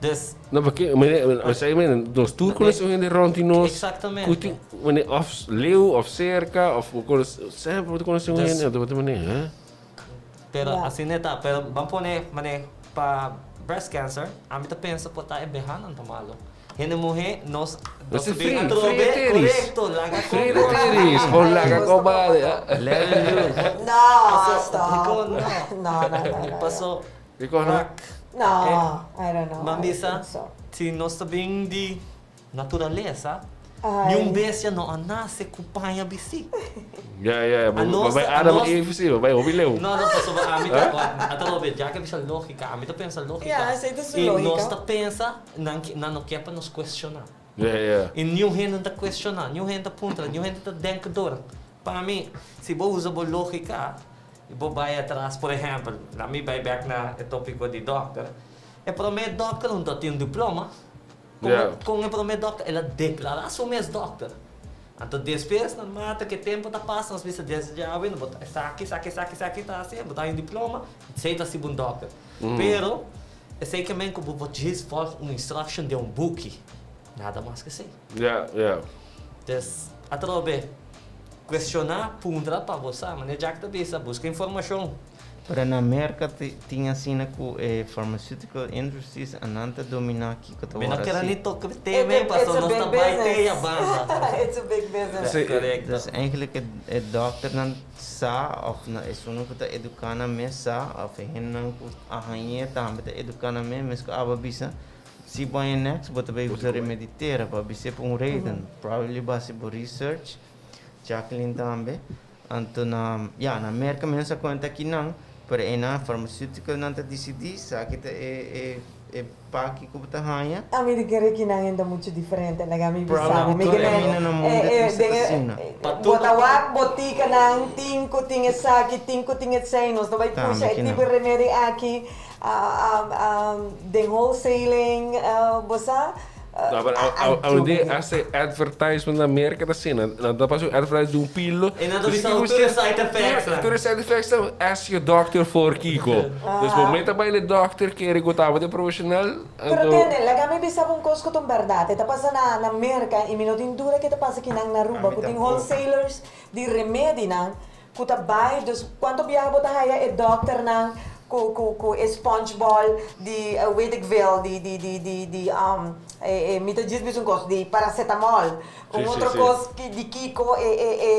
Dus No, porque, mire, o sea, mire, nos tur conoce un hende rond di nos. Exactamente. Cu tin, mire, of leu, of cerca, of conoce, semper bo conoce un hende, anto bo ta mane, hè? Pero asina ta, pero ban pone, mane, pa breast cancer, ami ta pensa por ta e behanan ta malo. Hende muhe, nos Nos nos ta bin free, atrobe, free teris. correcto, laga Free coba. teris, o laga coba, ya. Let it loose. No, Paso, stop. dikon no? No, no, no, no. Paso, Dikon no? wak, No, I don't know. Ban I don't bisa, think so. si nos ta bin di naturalesa, Ai. niun bestia no a nace cu paña bisti. Ja, A nos Bai a Adam nos Eve sí, bai hopi leu. No, no, pasobra ami ta, atrobe, ya ke bisa lógica, ami ta pensa lógica. Ja, esei ta su I lógica. nos ta pensa, nan ke, nan no ke pa nos cuestiona. Ja. I niun hende no ta cuestiona, niun hende ta puntra, niun hende ta denk door. Pa mi, si bo usa bo lógica, i bo bai atras, por ehempel, laat mi bai bek na e tópico di dokter. E promé dokter no ta tin un diploma. Con con e promé dokter, el a declara su mes dokter. Anto despues nan mata ke tempo ta pasa, nos bisa desde djawe no bo ta esaki, esaki, esaki, esaki ta hasi, bo ta haña un diploma, esei ta hasi bo un dokter. Pero esei ke men ku bo por djis volg un instruction den un buki, nada mas ke esei. Dus atrobe cuestiona, puntra pa bo sa, manera Jack ta bisa, busca informacion. Pero na Merca tin asina cu e pharmaceutical industries a nan ta domina kico ta Mi no worde kere haci. ni toca e tema ey pasobra nos ta bay te e banda. It's a big business. Sí. Correcto. Dus eigenlijk e dokternan sa of na esunnan cu ta educa nan mes sa of e hendenan cu a hañ'e tambe ta educa nan mes, mes cu abo a bisa si bo haña next bo ta bay usa remedi tera bo a bis'e pa un reden, probably bo a haci bo research, Jacqueline tambe. Anto na, ya, na Merca mi no sa cuenta kinan, pero eynan farmaceutical-nan ta dicidi esaki ta e, e, e paki cu bo ta haña. Ami di kere kinan enta mucho diferente, laga mi bisa bo. Probably Mi tur kere, camina na mundo eh, eh, tin den e, asina. Pa tur bo ta wak boticanan, tin cu tin esaki, tin cu tin esei, nos ta bay Tambe pusha e kinan. tipo remedi aki, den wholesaling, bo sa. No, pero aunde hace advertisement na Merca ta asina, nan ta pasa un advertisement di un pilo. E nan ta bisa tur e side effects. Tur e side effects ta ask your doctor for kiko. Dus bo meta bai na e doctor kere ku tabata e profesional, Pero anto. tende, laga mi bisa bo un kos ku ta un bèrdat. E ta pasa na na Merca i mi no tin duda ke ta pasa kinan na Aruba ku tin wholesalers di remedinan ku ta bai, dus kuantu biaha bo ta haya e dòkternan ku ku ku e sponge ball di weet ik veel di di di di di e e mi ta djis bisa un kos di paracetamol un otro kos di kiko e e e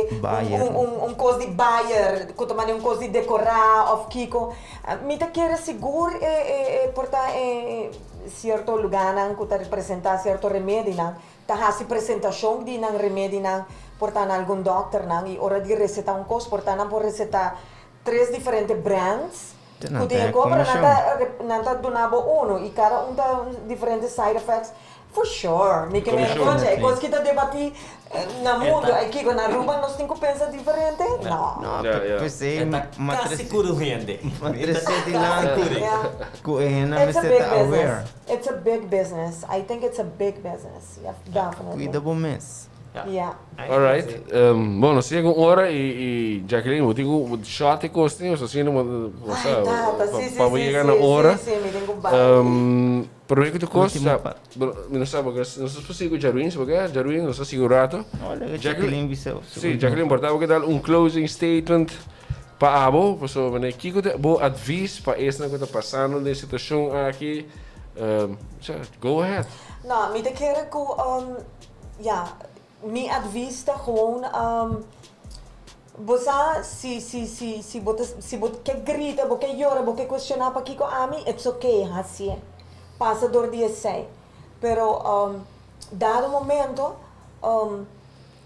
un un un kos di Bayer ku ta manda un kos di dekorá òf kiko mi ta kere sigur e e e por ta e sierto lugánan ku ta representá sierto remedinan Ta hasi presentashon di nan remedinan por ta na algun dòkternan i ora di resetá un kos por ta nan por resetá tres diferente brands. Ku tin e ko, pero nan ta nan ta duna bo unu i kada un ta diferente side effects. For sure, mi ke men koncha e kos ki ta debati na mundu ai kiko na Aruba nos tin ku pensa diferente? No. No, Ja, ja. p'esei E ta ma kasi trese kuru hende. ma E ta trese kasi dilanti kuru. Yeah. ku e hende It's a mester big ta aware. business. It's a big business. I think it's a big business. Yeah, definitely. Kuida bo mes. Yeah. Alright, bon, nos tin algun ora y y Jacqueline bo tin cu shot e cos tin, asina bo bo Ay, sa, tata, si, si, pa bo si, yega si, na ora. si, si, mi tin cu bai. Prome cu tur cos, Ultimo sa, pa. bo mi no sa porque nos ta sigui cu Jarwin, si bo ke, Jarwin nos ta sigui un rato. No, laga Jacqueline, Jacqueline bisa su si, ultimo Jacqueline, pa. por ta bo ke dal un closing statement pa abo, pasobra manera kico ta bo advies pa esnan cu ta pasando den e situacion aki, sa, go ahead. No, mi ta kere cu, Ya, mi advies ta gewoon, bo sa si si si si bo ta si bo ke grita, bo ke yora, bo ke cuestiona pakiko ami, it's ok, haci'e. Pasa door di esey. Pero dado momento,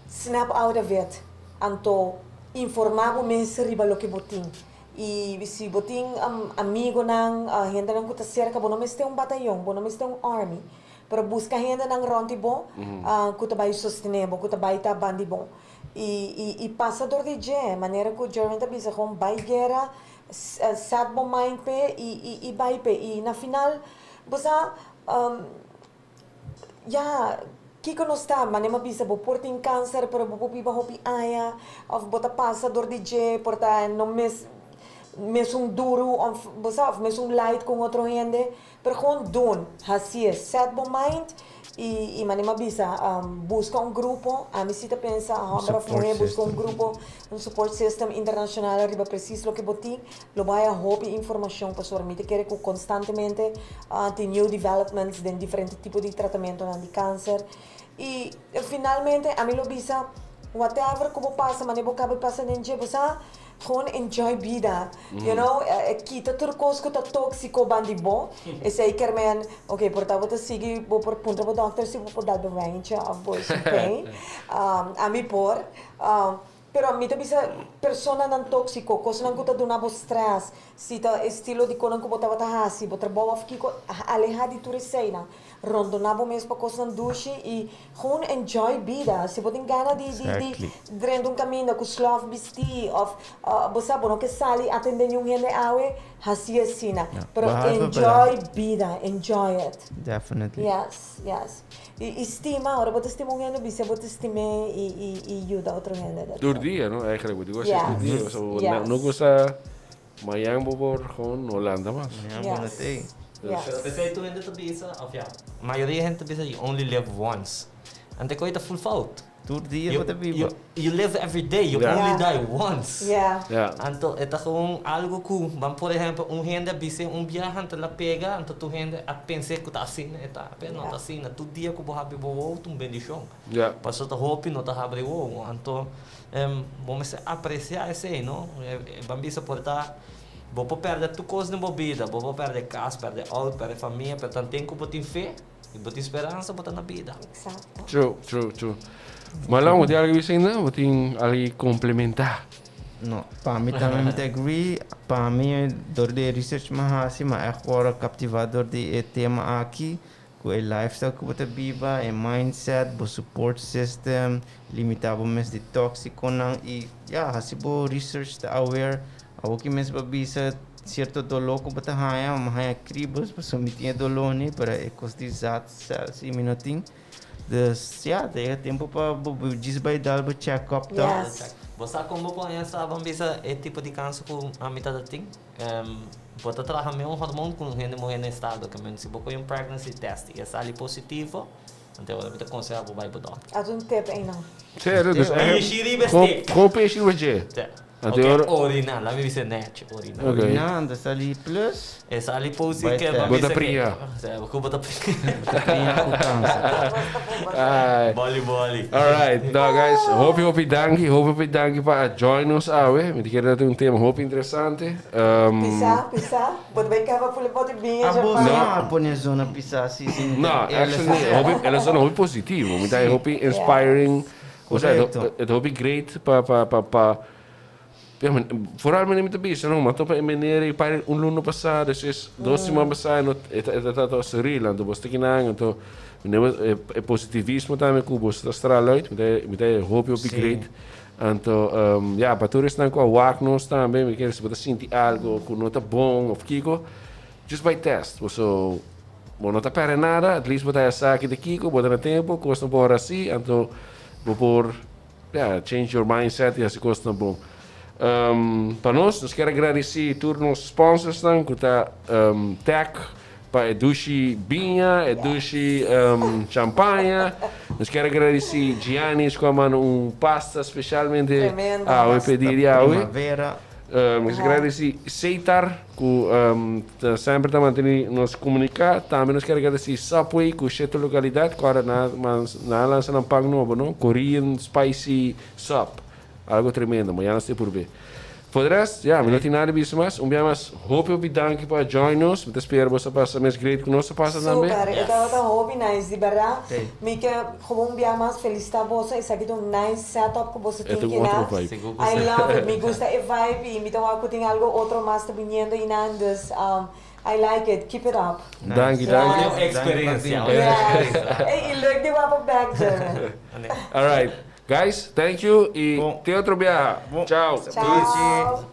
snap out of it, anto informa bo mes riba loke bo tin. Y si bo tin amigonan, hendenan cu ta cerca, bo no mester un batayon, bo no mester un army. Pero buska hendenan rònt di bo ku ta bai sostené bo, ku ta bai ta ban di bo. I i i pasa dor di dje, manera ku Jerwin ta bisa kon bai guera, set bo mind p'e i i i bai p'e. I na final bo sa ya kiko nos ta, manera mi a bisa bo por tin kanser pero bo por biba hopi aña òf bo ta pasa dor di dje por ta no mes mesun duru òf bo sa òf mesun light ku un otro hende. Pero gewoon doen, hacié, set bo mind y y manera mi a bisa busca un grupo, ami si ta pensa homber of Support muher busca un system. grupo, un support system internacional ariba precies loke bo tin, lo bo haya hopi informacion pasobra mi ta kere cu constantemente tin new developments den diferente tipo di tratamentonan di cancer y finalmente ami lo bisa whatever cu bo pasa manera bo caba di pasa den dje bo sa Gewoon enjoy bida, you know, kita tur kos ku ta tóksiko ban di bo, esei ker men, ok, por ta bo ta sigui, bo por puntra bo dòkter si bo por dal bo wijntje òf bo champagne, ami por, pero mi ta bisa personanan tóksiko, kosnan ku ta duna bo strès, si ta estilo di konan ku bo tabata hasi, bo trabou òf kiko, alehá di tur eseinan. Rondoná bo mes pa kosnan dushi i gewoon enjoy bida. Si bo tin gana di di di drenta un kaminda ku slòf bistí òf bo sa bo no ke sali atendé niun hende awe, hasi asina. Pero enjoy bida, enjoy it. Definitely. Yes, yes. I i stima, ora bo ta stima un hende bisa bo ta stim'é i i i yuda otro hende. That's Tur all. dia, no? Eigenlijk bo tin ku hasi tur dia. Yes, Pasobra bo no yes. gusta Mañan bo por gewoon no lanta mas. Mañan bo no tei. Yes. Pero p'esei tur hende ta bisa, of ya, mayoria hende ta bisa you only live once. Ante koe ta full fout. Tur dia bo ta biba. You live every day, you only die once. Yeah. Yeah. Anto e ta gewoon algo ku, ban por ehempel, un hende a bis'é un biaha anto el a pega, anto tur hende a pens'é ku ta asina e ta, pero no ta asina. Tur dia ku bo habri bo wowo ta un bendishon. Yeah. Pasobra ta hopi no ta habri wowo. Anto Bo mester apreciá esei, no? E ban bisa por ta, bo por pèrdè tur kos den bo bida, bo por pèrdè kas, pèrdè outo, pèrdè famia, pero tanten ku bo tin fe i bo tin speransa, bo ta na bida. Exacto. True, true, true. Marlon, bo tin algu bisa ainda? Bo tin algu komplementá? No, pa mi tambe mi ta agree. Pa mi, dor di e research mi a hasi, mi a ègt wòrdu kaptivá dor di e tema aki. Ku e lifestyle ku bo ta biba, e mindset, bo support system, limita bo mes di toxiconan y ya, hasi bo research, ta aware. Awor ki mes bo bisa cierto dolor ku bo ta haña, mi haña kriebels pasobra mi tin e dolor ni, pero e kos di zaad cel si mi no tin. Dus ya, ta yega tempo pa bo djis bai dal bo check up toch. Yes. Bo sa kon bo por haña sa ban bisa e tipo di kanser ku ami ta ta tin? Bo ta traha meun hormoon ku un hende muhé na estado ke men si bo kohe un pregnancy test i e sali positivo, anto ora mi ta konsehá bo bai bo dòkter. Haz un tip einan. Serio, dus Pishi riba e stick. Kon pishi riba dje? Sí. Anto Ok, ora. orina, laat mi bisa nèchi, orina. Ok. Orina, anto sali plus. E sali posi Bai ke test. ban Bo ta bisa ke. priña. Sí, ku bo ta priña. Bo ta priña ku kanser. Ai. Boli boli. Alright, nou guys, hopi hopi danki, hopi hopi danki pa a join nos awe. Mi ta kere dat un tema hopi interesante. Um, Pisa, pisa. Bo ta bai kaba ful e boti biña A bo champagne. no a pone zona pisa si sin No, actually, hopi, el a zona hopi positivo. Mi ta hopi inspiring. O sea, Correcto. het hopi great pa pa pa pa. Vooral mi ta bisa, no, m'a topa e meneer ei par un luna pasá, despues dos siman pasá, no, e ta, e ta ta surreal, anto bos ta kinan, anto mi e positivismo tambe ku bos ta straal uit, mi ta, mi ta hopi hopi great. Anto, ya, pa tur esnan ku a wak nos tambe, mi kere si bo ta sinti algo ku no ta bon of kiko, just bai test, paso bo no ta perde nada, at least bo ta sa ki ta kiko, bo ta na tempo, kos no por hasi, anto bo por Ya, change your mindset y haci cosnan bon. Pa nos, nos kier a gradici tur nos sponsorsnan cu ta Tech pa e dushi biña, e dushi champaña. Nos kier a gradici Giannis cu a manda un pasta specialmente awe p'e dia di awe. Primavera. Nos kier a gradici Seitar cu ta semper ta manteni nos comunica. Tambe nos kier a gradici Subway cu shete localidad cu ora nan a lansa nan pan nobo no, Korean spicy sub. Algo tremendo, mañana nos ta purbe. For de rest, ya, mi no tin nada di bisa mas. Un bia mas, hopi hopi danki pa join nos. Mi ta spera boso a pasa mes great cu nos a pasa tambe. Super, e tabata hopi nice, di berdad. Mi ke gewoon un bia mas felicita boso, esaki ta un nice setup cu boso tin E ta un kina. otro vibe. Sigur cu I si. love it, mi gusta e vibe y mi ta wak cu tin algo otro mas ta biniendo eynan, dus I like it, keep it up. Danki, danki. Yes. Experiencia. Yes. Ey, y leuk di wak bek, Jeremy. Alright. Guys, thank you y Bon. te otro biaha. Bon. Ciao. Ciao.